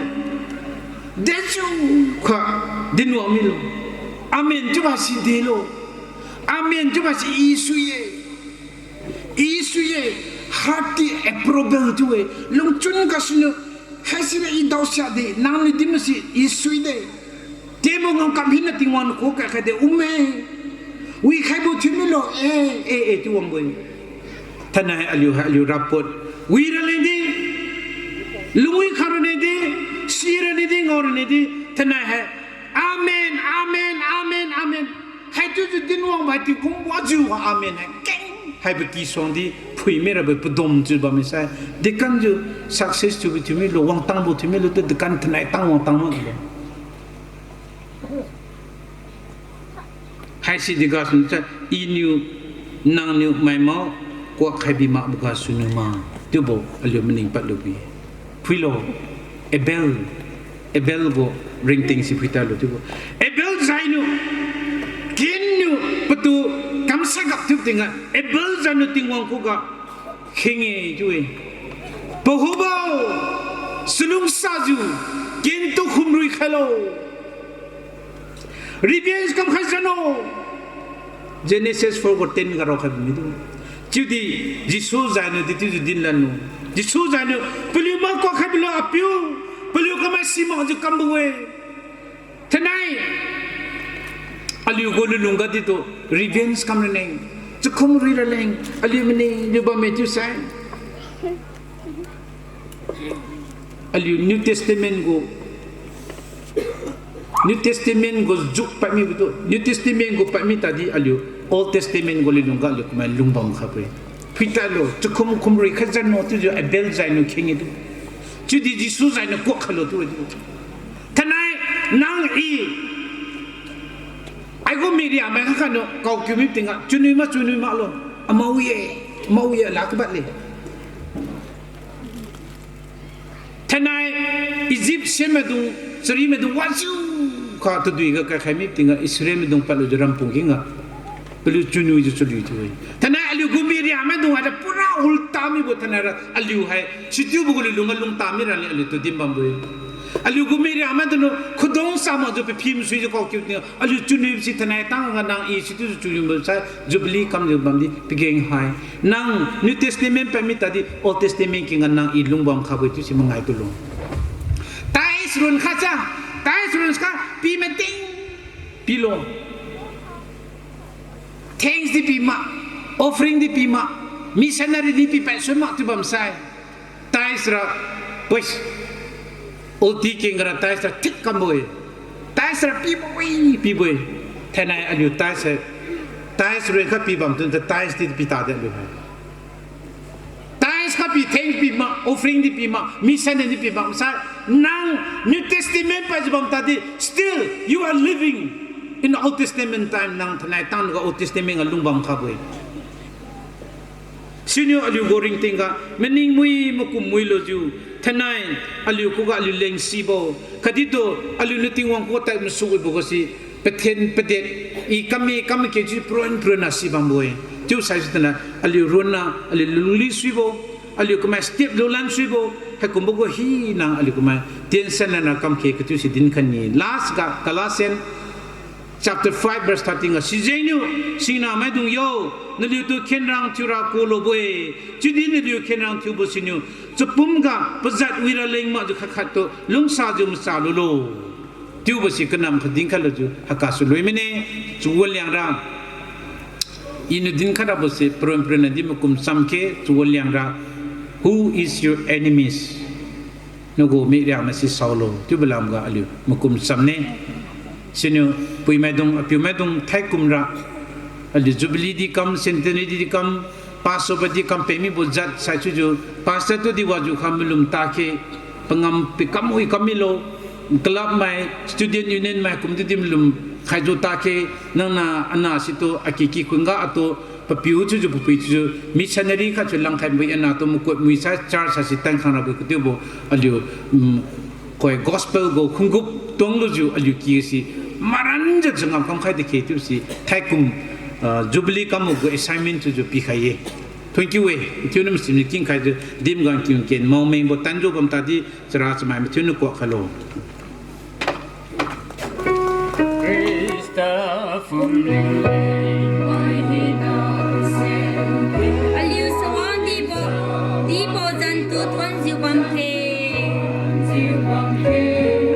dejiukha dinwang milo. Amen chiubo si delo. Amen chiubo si i sui-e. I sui-e, hearty approval chiu-e, lungchun gasuniu, haisiniu i daosiakde, nangniu dinmasi i suide. Temo ngam kam hina Tingwang niu khuga khaide umme. Wikhaibo thiu milo, e, e, e, chiu wangbo-e. Thainai aliu hai aliu rapport wira lengdi, lungwi khara nidi, sira nidi, ngaora nidi, thainai hai, Amen, Amen, Amen, Amen. Haichiujiu dinwangbo hai tingkum wajiu ha Amen hai keng haibo kisuangdi phui mirabo padom chiu bamme sai. Deacon jiu success thiubo thiu milo, wangtangbo thiu milo, tu deacon thainai tang wangtang maklo. Haisi di gasuniu cha, iniu, nangniu maimao kuak khaibi makbo gasuniu ma, chiubo aliu maning padlubi. Phuilo, Abel, Abel gu ringting si phuitalo chiubo. Abel jainiu, Cain niu patu kamsai gap thiu tingga, Abel jainiu Tingwang khuga kheng-e chiu-e. Pahubo, chalungsajiu, Cain tu khumrui khailo. Revenge kamkhai jano. Genesis four gu ten ga raokhai bammidu. Chiudi Jesu jainiu di chiujiu dinlanlo. Jesu jainiu paliu makuak khai bilo Apiu, paliu kamai simakjiu kambo-e. Thainai aliu gu lunlung gadi tu revenge kam raleng, chakhum rui raleng, aliu maning liu bamme chiusai. Aliu New Testament gu, New Testament gu juk padmibo tu, New Testament gu padmi tadi aliu Old Testament gu lunlung ga aliu kumai lungbam khaipui. Phuitalo, chakhum khumrui khai jano chiujiu Abel jainiu kheng-e tu. Chiudi Jesu jainiu kuak khailo chiu-e tu. Thainai nang i, aigu miriamai kha khatniu kaokiu mi tingga, chunwi ma chunwi maklo, amao-e, amao-e, la kabad le. Thainai Egyptian maidung, chari maidung wajiukha tadui ga kaikhai mi tingga Israel maidung padlujiu rampung kengga paliu chunwijiu chalui thiu-e. Thainai aliu gu miriamaidung haira pura ulta mibo thainai ra aliu hai sichiubo gu lunlung ga lungta miraleng aliutu din bambo-e. Aliu gu miriang maidungniu khudung sa makjiu paphi masuijiu kaokiu tingga, aliu chunwibo si thainai tang nganang i situ chunwibo sai, Jubilee kamjiu bamdi pageng hai. Nang New Testament pami tadi Old Testament ki nganang i lungbam khabo-e chiusi mangai tulo. Tithes ruan khatsa, tithes ruan kha pi mating pilo. Thanks di pi mak, offering di pi mak, missionary di pipad sui mak chiu bamsai, tithes ra, poi, ulti keng ra tithes ra thik kambo-e. Tithes ra pibo-e, pibo-e. Thainai aliu tithes hai, tithes ruan kha pi bam tun ta tithes di pi tade aliu hai. Tithes kha pi, thanks pi mak, offering di pi mak, mission di pi mak sai, nang New Testament paijiu bam tadi, still you are living in Old Testament time, nang thainai tang ga Old Testament ga lungbam khabo-e. Siniu aliu gu ringtingga maning mui makum mui lujiu, thainai aliu khuga aliu lengsibo, khatdi tu aliuniu Tingwang khuga tai masuwibo gasi, pathen paden, i kamme kam ke chiu parun parunna si bambo-e. Chiusai sitana aliu ruanna, aliu lungli suibo, aliu kamai step lulan suibo, haikumbo gu hina aliu kamai tension lana kamkhe kachiu si dinkhai ni. Last ga Galatians chapter five verse thirteen ga, sijengniu singna maidung yo, naliutu khenrang thiura kulobo-e, chiudi naliu khenrang thiubo siniu chapum ga pajat wira leng makjiu khat khattu lungsajiu macha lulo. Chiubo si kanam kha dinkhai lujiu haigasu lui mine, chawan liangra. Iniu dinkhai rabo se parun parunna di makum cham khe, chawan liangra. Who is your enemies? Nagu miriang na si saolo chiubo lamga aliu makum chamne. Siniu puimaidung, apiumaidung thaikum ra, aliu Jubilee di kam, Centenary di kam, Passover di kam pemibo jat sai chiujiu, pastor tu di wajiu kha malum takhe, pangam pikam wi kam milo, club mai, student union mai kumdi di malum khaijiu takhe, nangniu ana situ aki kikhun ga atu, papiu chiujiu papui chiujiu missionary khat chiu langkhaibo-e, anatu makut mui sai church haisi tankhang rabo-e kachiubo aliu, mm, koi gospel gu khungup tuang lujiu aliu ki si maranjiu jangam kamkhai dekhe chiubo si thaikum, ah, Jubilee kambo gu assignment chiujiu pikhai ye. Thank you e. Thiuniu masimniu kingkhaijiu dimga kiu ken maomengbo tanjiu bam tadi chara chamai mathiuniu kuak khailo. Khrista phumling leng mai hina sem. Aliu sawang dibo, dibo zan tu thuonjiu bamkhe.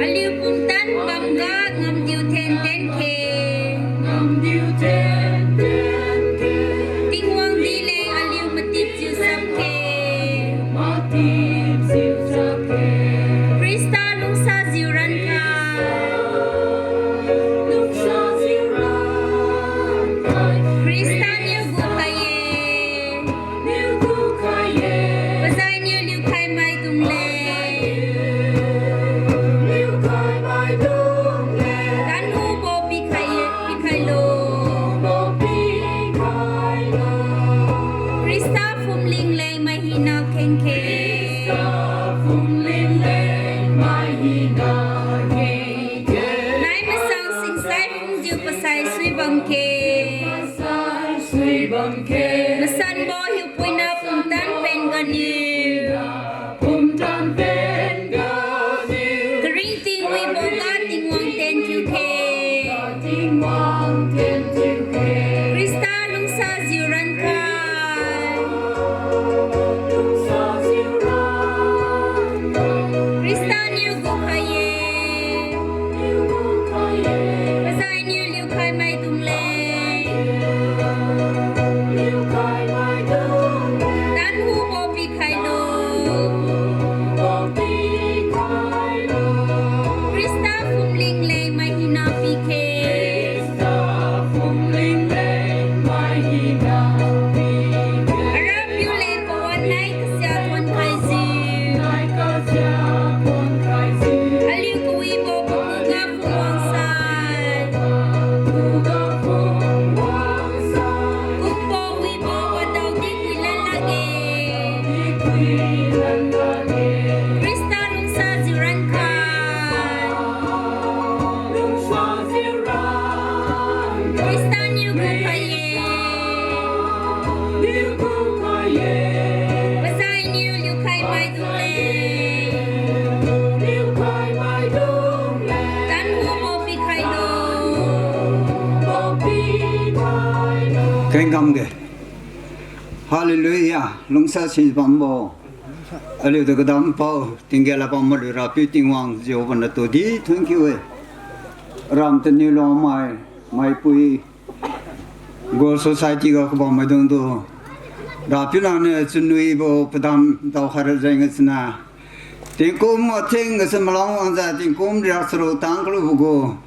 Aliu pumtan bamga ngamdiu tenten khe. Tingwang di leng aliu matipjiu sapkhe. Khrista lungsajiu rankhai. Khrista niu gukhai-e. Pazainiu liukhai maidung leng, tanhubo pikhai-e, pikhailo. Khrista phumling leng mai hina khengkhe. Nai masang singsai phungjiu pasai sui bamkhe. Masanbo hiupuina pumtan pen ganiu. Karingting wiboga Tingwang tien thiukhe. Khrista lungsajiu rankhai. Khrista niu gukhai-e. Pazainiu liukhai maidung leng, tanhubo pikhailo. Khrista phumling leng mai hina pikhe. Arapiu leng pawan nai kasia thuon khaijiu, aliu kawibo pakhuga phungwang sai. Kumbo wibo wadaodi wilan lakge. Khrista lungsajiu rankhai. Khrista niu gukhai-e. Pazainiu liukhai maidung leng, Ge. Hallelujah. Lungsa si bambo, aliutu kadampao tinggen la bam maliu Rapiu Tingwang Jehovah natu di thonkiu-e. Ram taniu lungmai, maipui, gu society ga kabam maidungtu, Rapiu nangniu chunwibo padam daokhai ra jeng gasuniu, tingkum atheng gasu malong wangjiu tingkum riak charuk tang kalubo gu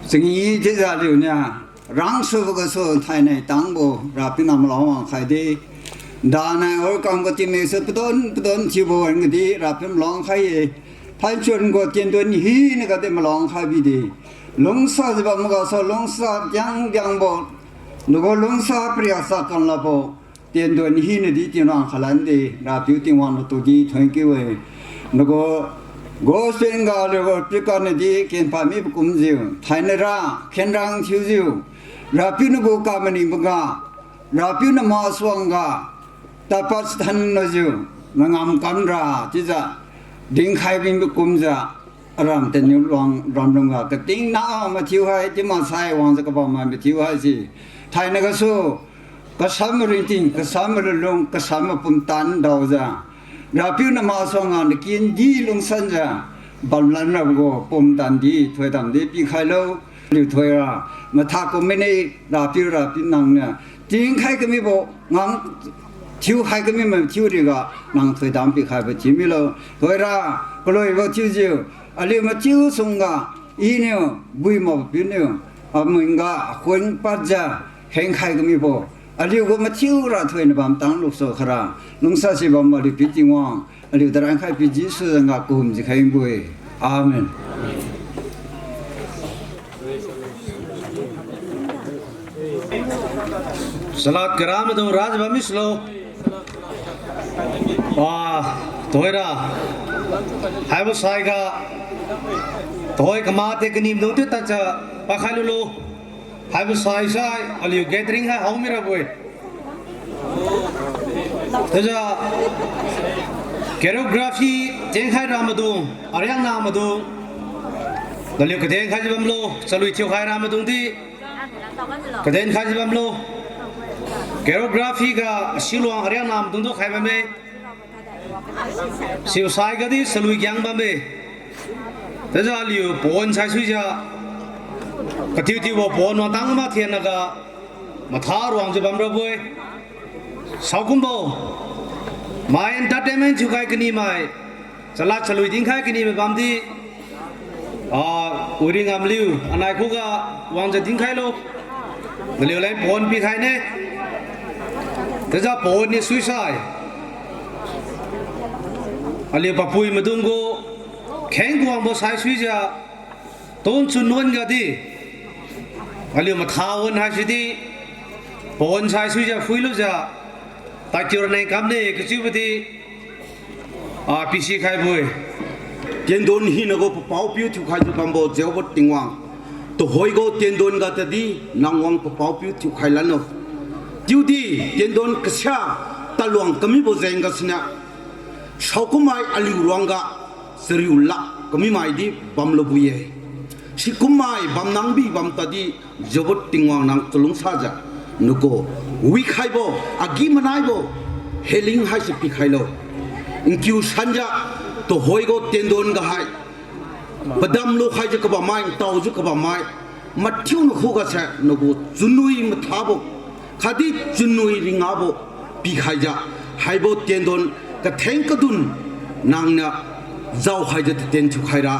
changi chiujiu aliuniu rangsubo gasu thainai tangbo Rapiu nang malong wangkhaidi, danai orkam ga tingmik su padon padon thiubo wan gadi Rapiu malong khai-e. Phainchun gu tiendon hina gadi malong khai bidi, lungsa jiu bam gasu lungsa diang diangbo, nagu lungsa pariak sa kanlabo, tiendon hina di tienang khalan di Rapiu Tingwang natu di thonkiu-e. Nagu gospel ga aliu gu pikan nadi kenpad mibo kumjiu thainai ra khenrang thiujiu, Rapiu nagu kamaningboga, Rapiu na masuangga, tadpad thanlujiu, nangam kamra chiujiu dinkhai mibo kumjiu, aram taniu luang ramlungga katingna mathiu hai chiu maksai wangjiu kabam mai mathiu haise, thainai gasu kasam maringting, kasam malulung, kasam mapumtan daojiu, Rapiu na masuangga nakindi lungsanjiu bamlan rabo gu pumtan di thoidam di pikhailo. Aliu thoira matha kum mine, Rapiu, Rapiu nangniu tingkhai kamibo ngang thiukhai kami mathiu riga nang thoidam pikhaibo thiumilo. Thoira kaloibo thiujiu, aliu mathiu sungga, Iniu, Buimao Piuniu, amingga akhuang padjiu khengkhai kamibo, aliu gu mathiu ra thoina bam tang lukso khaira, lungsasi bam aliu Pi Tingwang, aliu tarankhai Pi Jesu zanga kahumjiu khengbo-e. Amen. Salad kara maidung rajiu bam misulo. Ah, tuhoira. Haibo saiga, tuhoi kama te kani maidung tiu tadjiu pakhai lulo. Haibo saisai aliu gathering hai hao mirabo-e. Chiujiu choreography tengkhai ra maidung, ariakna maidung, naliu kaden khaijiu bamlo, chalui thiukhai ra maidung di kaden khaijiu bamlo. Choreography ga siluang ariakna maidung tu khai bamme. Siusai gadi chalui giang bamme. Chiujiu aliu pawan saisuijiu, katiu tiubo pawan wangtang mathen naga matha ruangjiu bamrabo-e. Saokumbo, mai entertainment thiukhai kanimai, chalad chalui dinkhai kanimai bamdi, ah, Uiringam liu anai khuga wangjiu dinkhailo. Naliu leng pawan pikhaine. Chiujiu pawan ni suisai, aliu papui maidung gu kheng kuangbo saisuijiu, tun chun nuan gadi, aliu matha wan haisidi, pawan saisuijiu phuilujiu, tatiura neng kamne kachiubo di, ah, pisikhaibo-e. Tiendon hinagu papao piu thiukhaijiu bambo Jehova Tingwang, tuhoigu tiendon ga tadi nang wang papao piu thiukhai lanlo. Chiudi tiendon kasia taluang kamibo jeng gasuniu, saokummai aliu ruangga chariu lak kamimaidi bamlubo-e. Sikummai bamnang bi bam tadi, Jehova Tingwang nang chalungsajiu, nagu wikhaibo, agi-manaibo healing haise pikhailo. Nkiu sanjiu, tuhoigu tiendon ga hai padam lukhaijiu kabammai, ntaojiu kabammai, mathiuna khugase nagu chunwi mathabo, khatdi chunwi ringabo pikhaijiu, haibo tiendon katheng kadun nangniu jaokhaijiu tatien thiukhaira,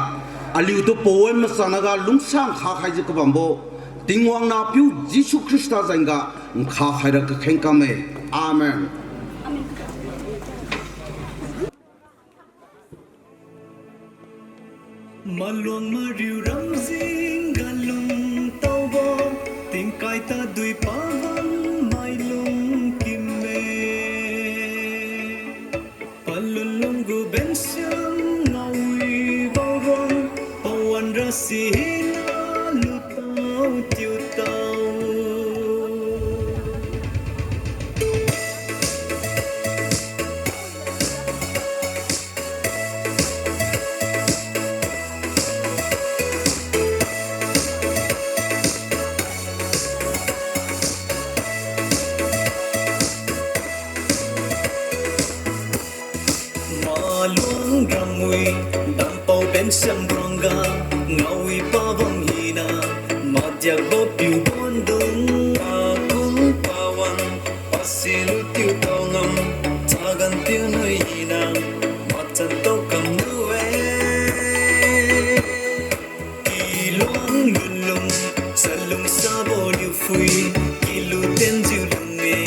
aliutu pawan machangnaga lungsang khakhaijiu kabambo Tingwang Nahpiu Jesu Khrista jengga nkha khaira kakheng kamme. Amen. Maluang mariu ramjing ga lungtaobo, tingkai tadui pawan mailung kimme. Palun lunggu bensiam ngaowi baoruang, pawan rasihina lutao tiutao. Luang ramwi, dampao bensiam ruangga, ngaowi pabam hina, madiakbo piu bondung, akum pawan, pasilu tiu tao ngam, chagan tiu nui hina, machan tao kam lu-e. Kiluang lunlung, chalungsabo niuphui, kilu tenjiu lung-e,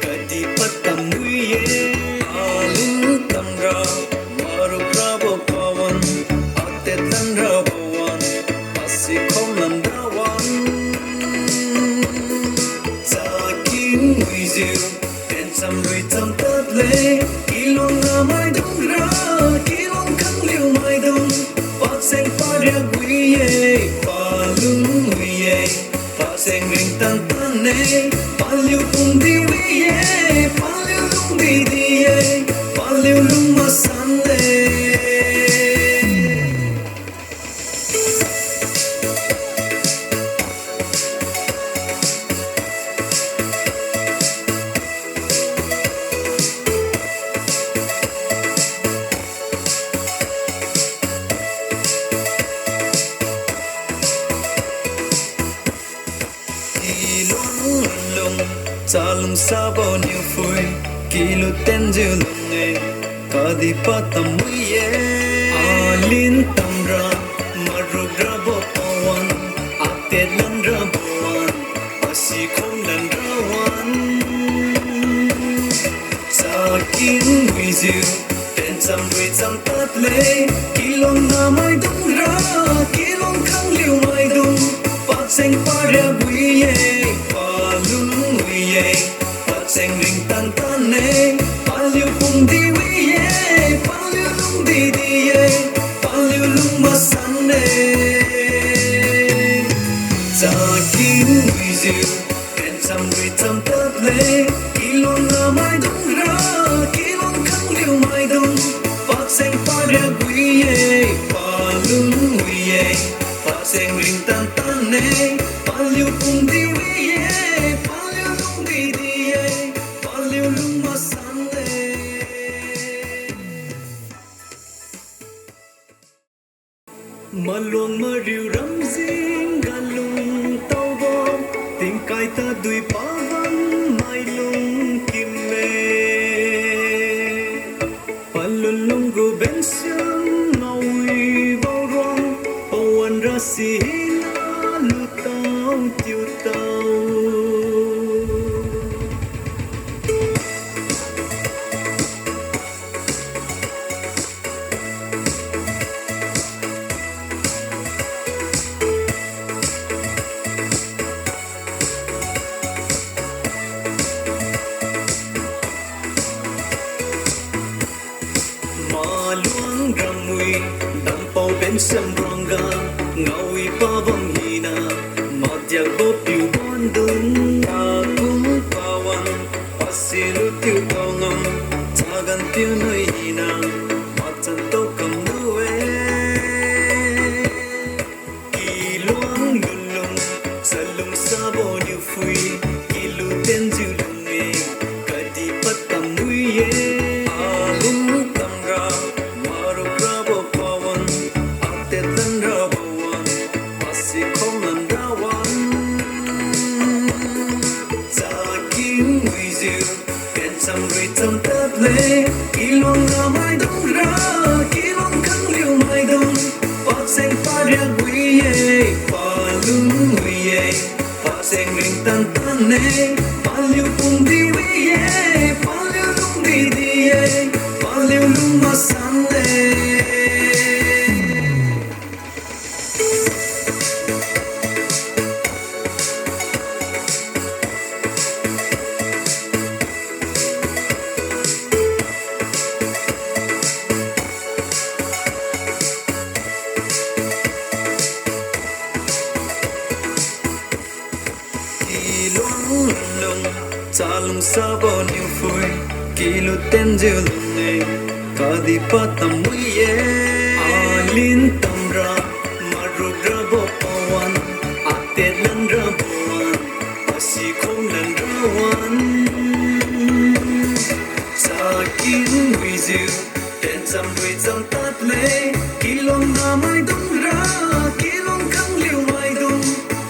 kadihpad tamwi-e, alin tamra, maruk rabo pawan, atet lan rabo wan, asi khom lan ra wan. Chakin wijiu, tencham ruicham tadle, kiluang namaidung ra, kiluang khangliu maidung, pacheng pariak wi-e, palung wi-e, pacheng ringtan tanne, paliu pumdi wi-e, paliu lungdi di-e, paliu lung masanle. Kiluang lung, chalungsabo niuphui, kilu tenjiu lung-e, kadihpad tamwi-e, alin tamra, maruk rabo pawan, atet lan rabo wan, asi khom lan ra wan. Chakin wijiu, tencham ruicham tadle, kiluang namaidung ra, kiluang khangliu maidung, pacheng pariak wi-e, palung wi-e, pacheng ringtan tanne, paliu pumdi wi-e, paliu lungdi di-e, paliu lung masanle. Chakin wijiu, tencham ruicham tadle, kiluang namaidung ra, kiluang khangliu maidung, pacheng pariak wi-e, palung wi-e, pacheng ringtan tanne, paliu pumdi wi-e, paliu lungdi di-e, paliu lung masanle. Maluang mariu ramjing galung taobo, tingkai tadui pawan mailung kimme. Palun lunggu bensiam ngaowi baoruang, pawan ra sihina lutao tiutao. Maluang ramwi, dampao bensiam ruangga, ngaowi pabam hina, madiakbo piu bondung, akum pawan, pasilu tiu tao ngam, chagan tiu nui hina, machan tao kam lu-e. Kiluang lunlung, chalungsabo niuphui, kilu tenjiu lung-e, kadihpad tamwi-e, alin tamra, maruk rabo pawan, atet lan rabo wan, pasi khom lan ra wan. Chakin wijiu, tencham ruicham tadle, kiluang namaidung ra, kiluang khangliu maidung, pacheng pariak wi-e, palung wi-e, pacheng ringtan tanne, paliu pumdi wi-e, paliu lungdi di-e, paliu lung masanle. Kiluang lunlung, chalungsabo niuphui, kilu tenjiu lung-e, kadihpad tamwi-e, alin tamra, maruk rabo pawan, atet lan rabo wan, pasi khom lan ra wan. Chakin wijiu, Tenchamri chamtad le, kilong namaidung ra, kilong khangliu maidung,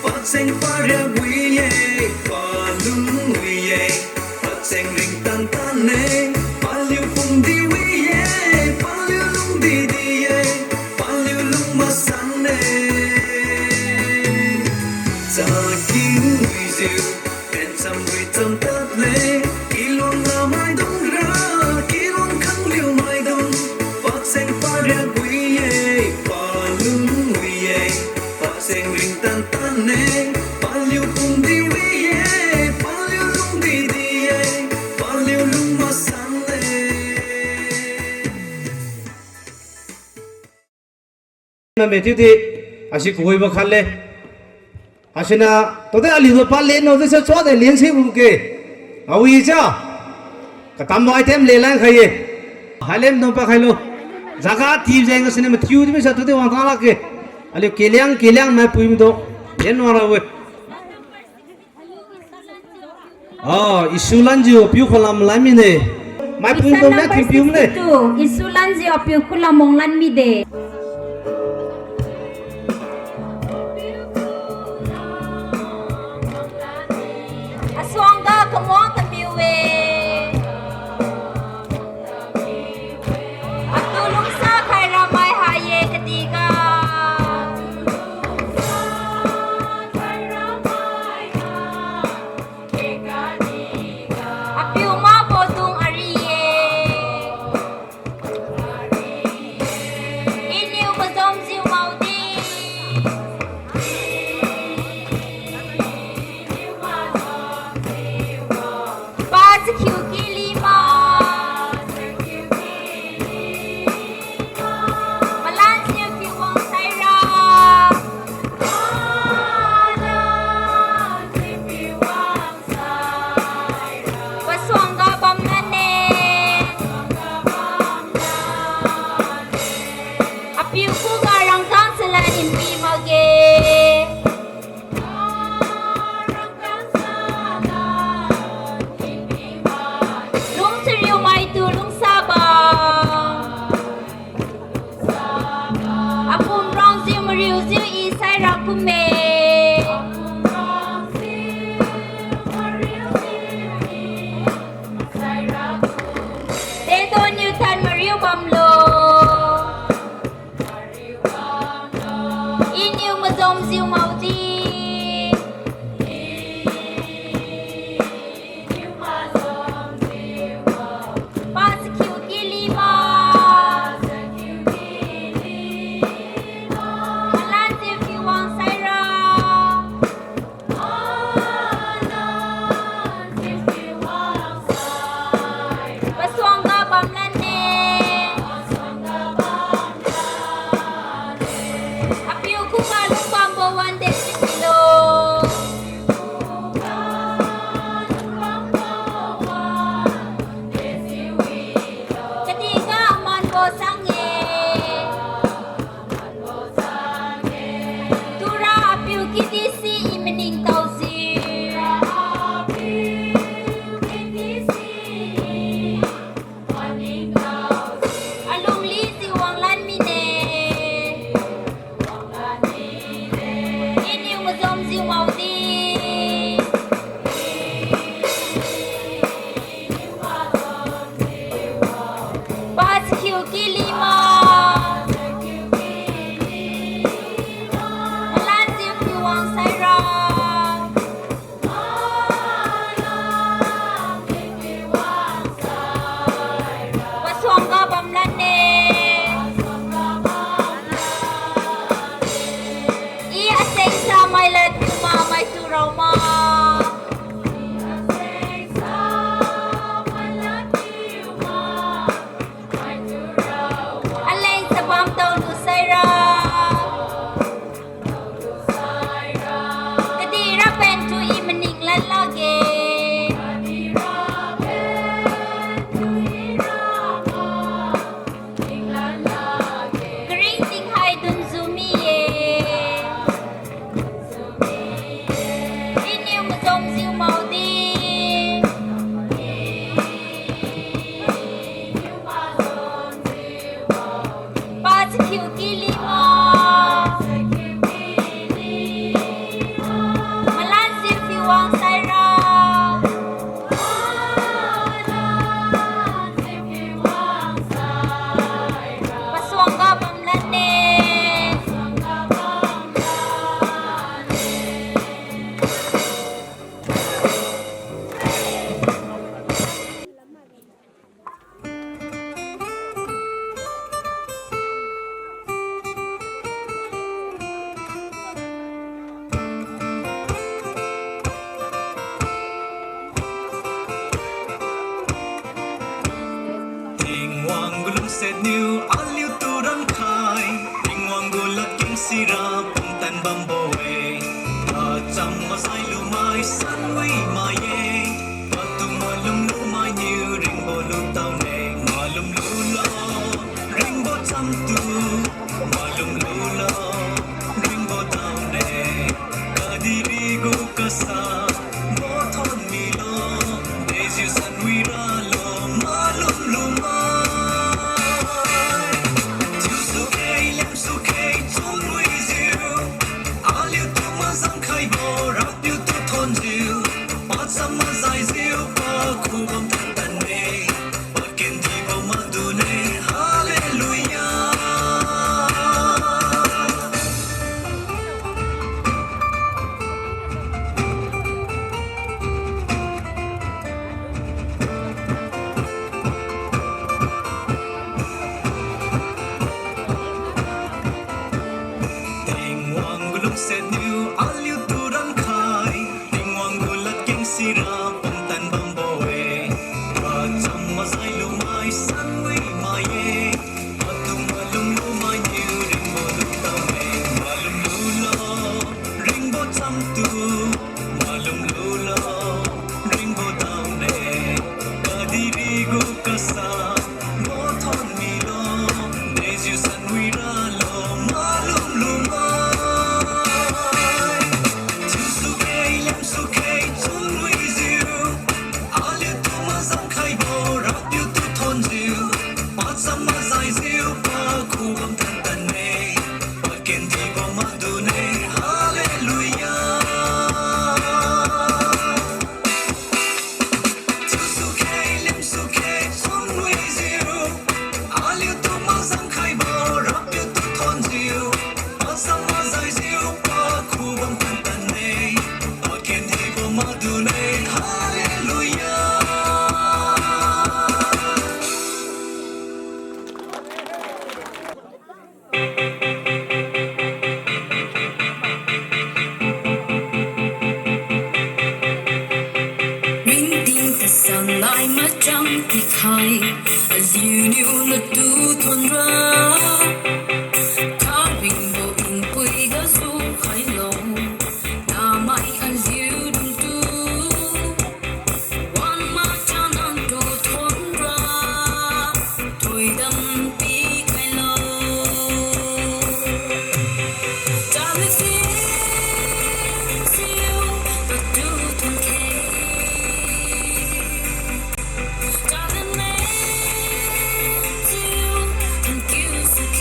pacheng pariak wi-e, palung wi-e, pacheng ringtan tan-e, paliu pumdi wi-e, paliu lungdi di-e, paliu lung masan-e. Chaking wijiu, tenchamri chamtad le, kilong namaidung ra, kilong khangliu maidung, pacheng pariak wi-e, palung wi-e, pacheng ringtan tan-e, paliu pumdi wi-e, paliu lungdi di-e, paliu lung masan-e. Name chiudi, asi kawibo khat le. Asiniu, tode aliutu pa lenlo chiuse chua de lensibo ke. Awi cha. Katambo item lelan khai-e. Hailem dong pakhailo. Jaga ti jeng asiniu mathiu di misa tode wangtang lakge. Aliu keliang keliang maipui mitu. Len wang rabo-e. Ah, Isulanjiu apiu khulam lan mine. Maipui mitu ne thinpiu mine. Isulanjiu apiu khulam wanglan mide. Asuangga kamuang tamiu-e. Atu lungsa khai ramai ha-e kadihga. Apiu mabo dung ari-e. Iniu mazomjiu maodi. Pa chakhiu kili ma. Malanjiu kiwang saira. Pasuangga bamlan-e. Apiu khuga rangkang chalad npi makge. Lung chariu maitu lungsa bam. Apum rangjiu mariujiu i saira kumme. Dedonniu tan mariu bamlo. Iniu mazomjiu maodi. Pa chakhiu kili ma. Malanjiu kiwang saira. Pasuangga bamlan-e. Apiu khuga lungbambo wan desi wilo. Kadihga amanbo sang-e. Tura apiu kidi si i maningtaojiu. Alungli si wanglan mine. Iniu mazomjiu maodi. Pa chakhiu kili ma. Malanjiu kiwang saira. Pasuangga Tingwang gu lungsiat niu aliutu rankhai, Tingwang gu ladkeng sira pumtan bambo-e. Pacham mazai lumai sanwi mai-e, patu malum lumai niu ringbo lutao ne, malum lulo, ringbo chamtu, malum lulo, ringbo tao ne, kadihpiri gu kasa, bo thon milo, dejiu sanwi ralo, malum lumai. Thiusukhei, lemsukhei, chunwijiu, aliutu mazang khaibo, Rapiu tu thonjiu, pacham mazaijiu, pakhu bam tantan-e, pakendibo madune, Hallelujah. Tingwang gu lungsiat niu aliutu rankhai, Tingwang gu ladkeng sira pumtan bambo-e. Pacham mazai lumai sanwi mai-e, patu malum lumai niu ringbo lutao ne, malum lulo, ringbo chamtu, malum lulo, ringbo tao ne, kadihpiri gu kasa, bo thon milo, dejiu sanwi ralo, malum lumai. Thiusukhei, lemsukhei, chunwijiu, aliutu mazang khaibo, Rapiu tu thonjiu, pacham mazaijiu, pakhu bam tantan-e, pakendibo madune, Hallelujah. Thiusukhei, lemsukhei, chunwijiu, aliutu mazang khaibo, Rapiu tu thonjiu, pacham mazaijiu, pakhu bam tantan-e, pakendibo madune, Hallelujah. Ringting tasan nai machang pikhai, aliuniu natu thonra. Karingbo npui gasu khailo, namai aliu dungtu. Wan machang nangtu thonra, thoidam pikhailo. Talent siu, siu, patu thonke. Talent mengjiu, thank you suke.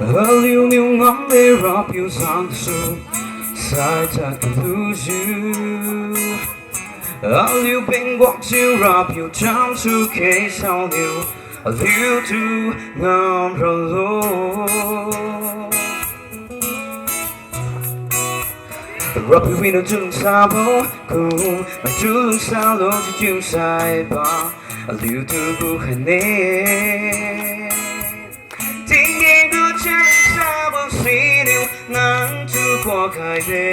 Aliuniu ngamle Rapiu zan gasu, saitad kalujiu. Aliu peng guakjiu Rapiu chamsu khe saoniu, aliutu ngam ralo. Rapiu winiu chunwinsabo kum, maitu lungsalo chiu chiusai pa, aliutu gukhaine. Tinggen gu chunwinsabo siniu nangtu kuakhaide.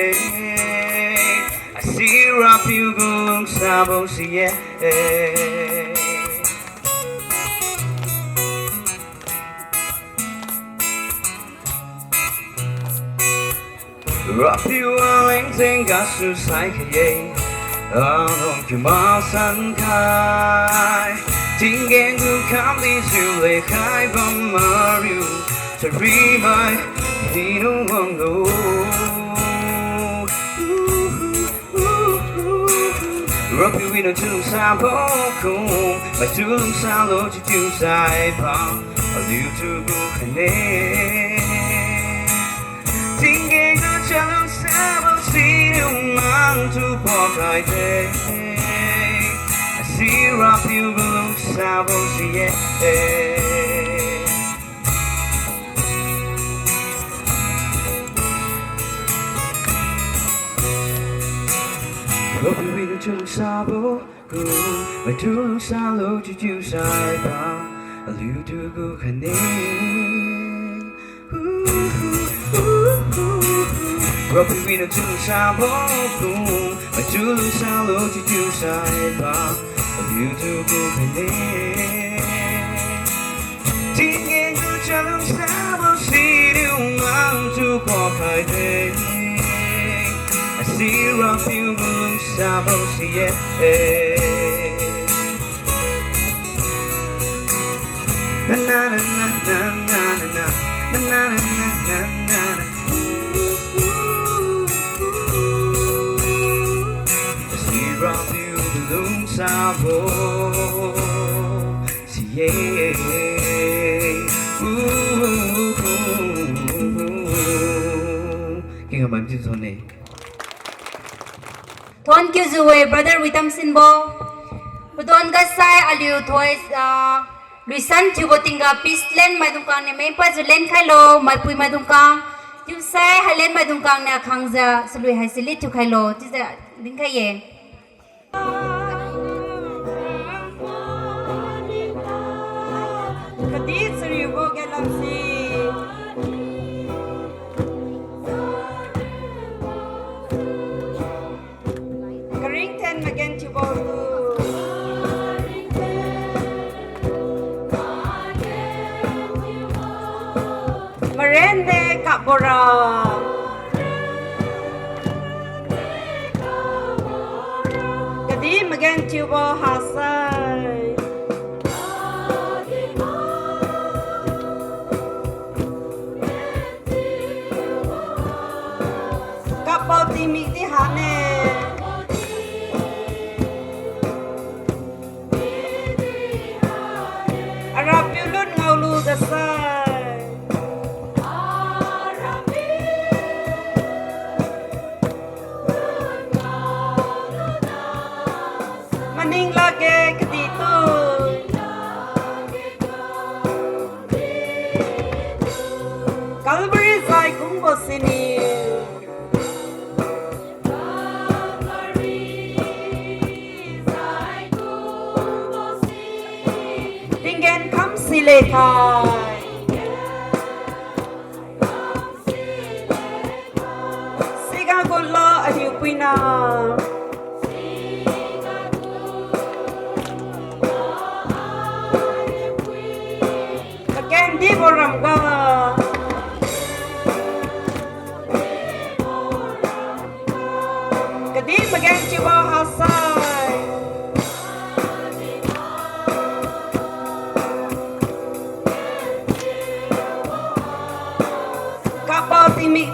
Asi Rapiu gu lungsabo si-e. Rapiu aleng jeng gasu saikhai-e, alung kiu masan khai. Tinggen gu kamdi jiu lekhai bam mariu, charimai hiniu wanglo. Rapiu winiu chunwinsabo kum, maitu lungsalo chiu chiusai pa, aliutu gukhaine. Tinggen gu chunwinsabo siniu nangtu kuakhaide. Asi Rapiu gu lungsabo si-e. Rapiu winiu chunwinsabo kum, maitu lungsalo chiu chiusai pa, aliutu gukhaine. Rapiu winiu chunwinsabo kum, maitu lungsalo chiu chiusai pa, aliutu gukhaine. Tinggen gu chunwinsabo siniu nangtu kuakhaide. Asi Rapiu gu lungsabo si-e. Na, na, na. Asi Rapiu gu lungsabo si-e. Kengkam mai mati thon-e. Thon kiujiu-e brother Witamsinbo. Padon gasai aliu thoi, ah, luisan thiubo tingga peace land maidung kang niu meng padjiu lenkhailo, maipui maidung kang. Chiusai highland maidung kang niu khangjiu salui haisi li thiukhailo chiujiu dinkhai-e. Kadi chariubo galamse. Karingthen magenthiubo tu. Marende kapbora. Kadi magenthiubo hasai. Kapbo tingmik di hane. Arapiu lun ngaolu dasai. Maning lakge kaditu. Calvary zai kungbo sini. Tinggen kamsi lekhai. Siga gunlo aliu puina. Kakendibo ramga. Kadi magenthiubo hasai. Kapbo tingmik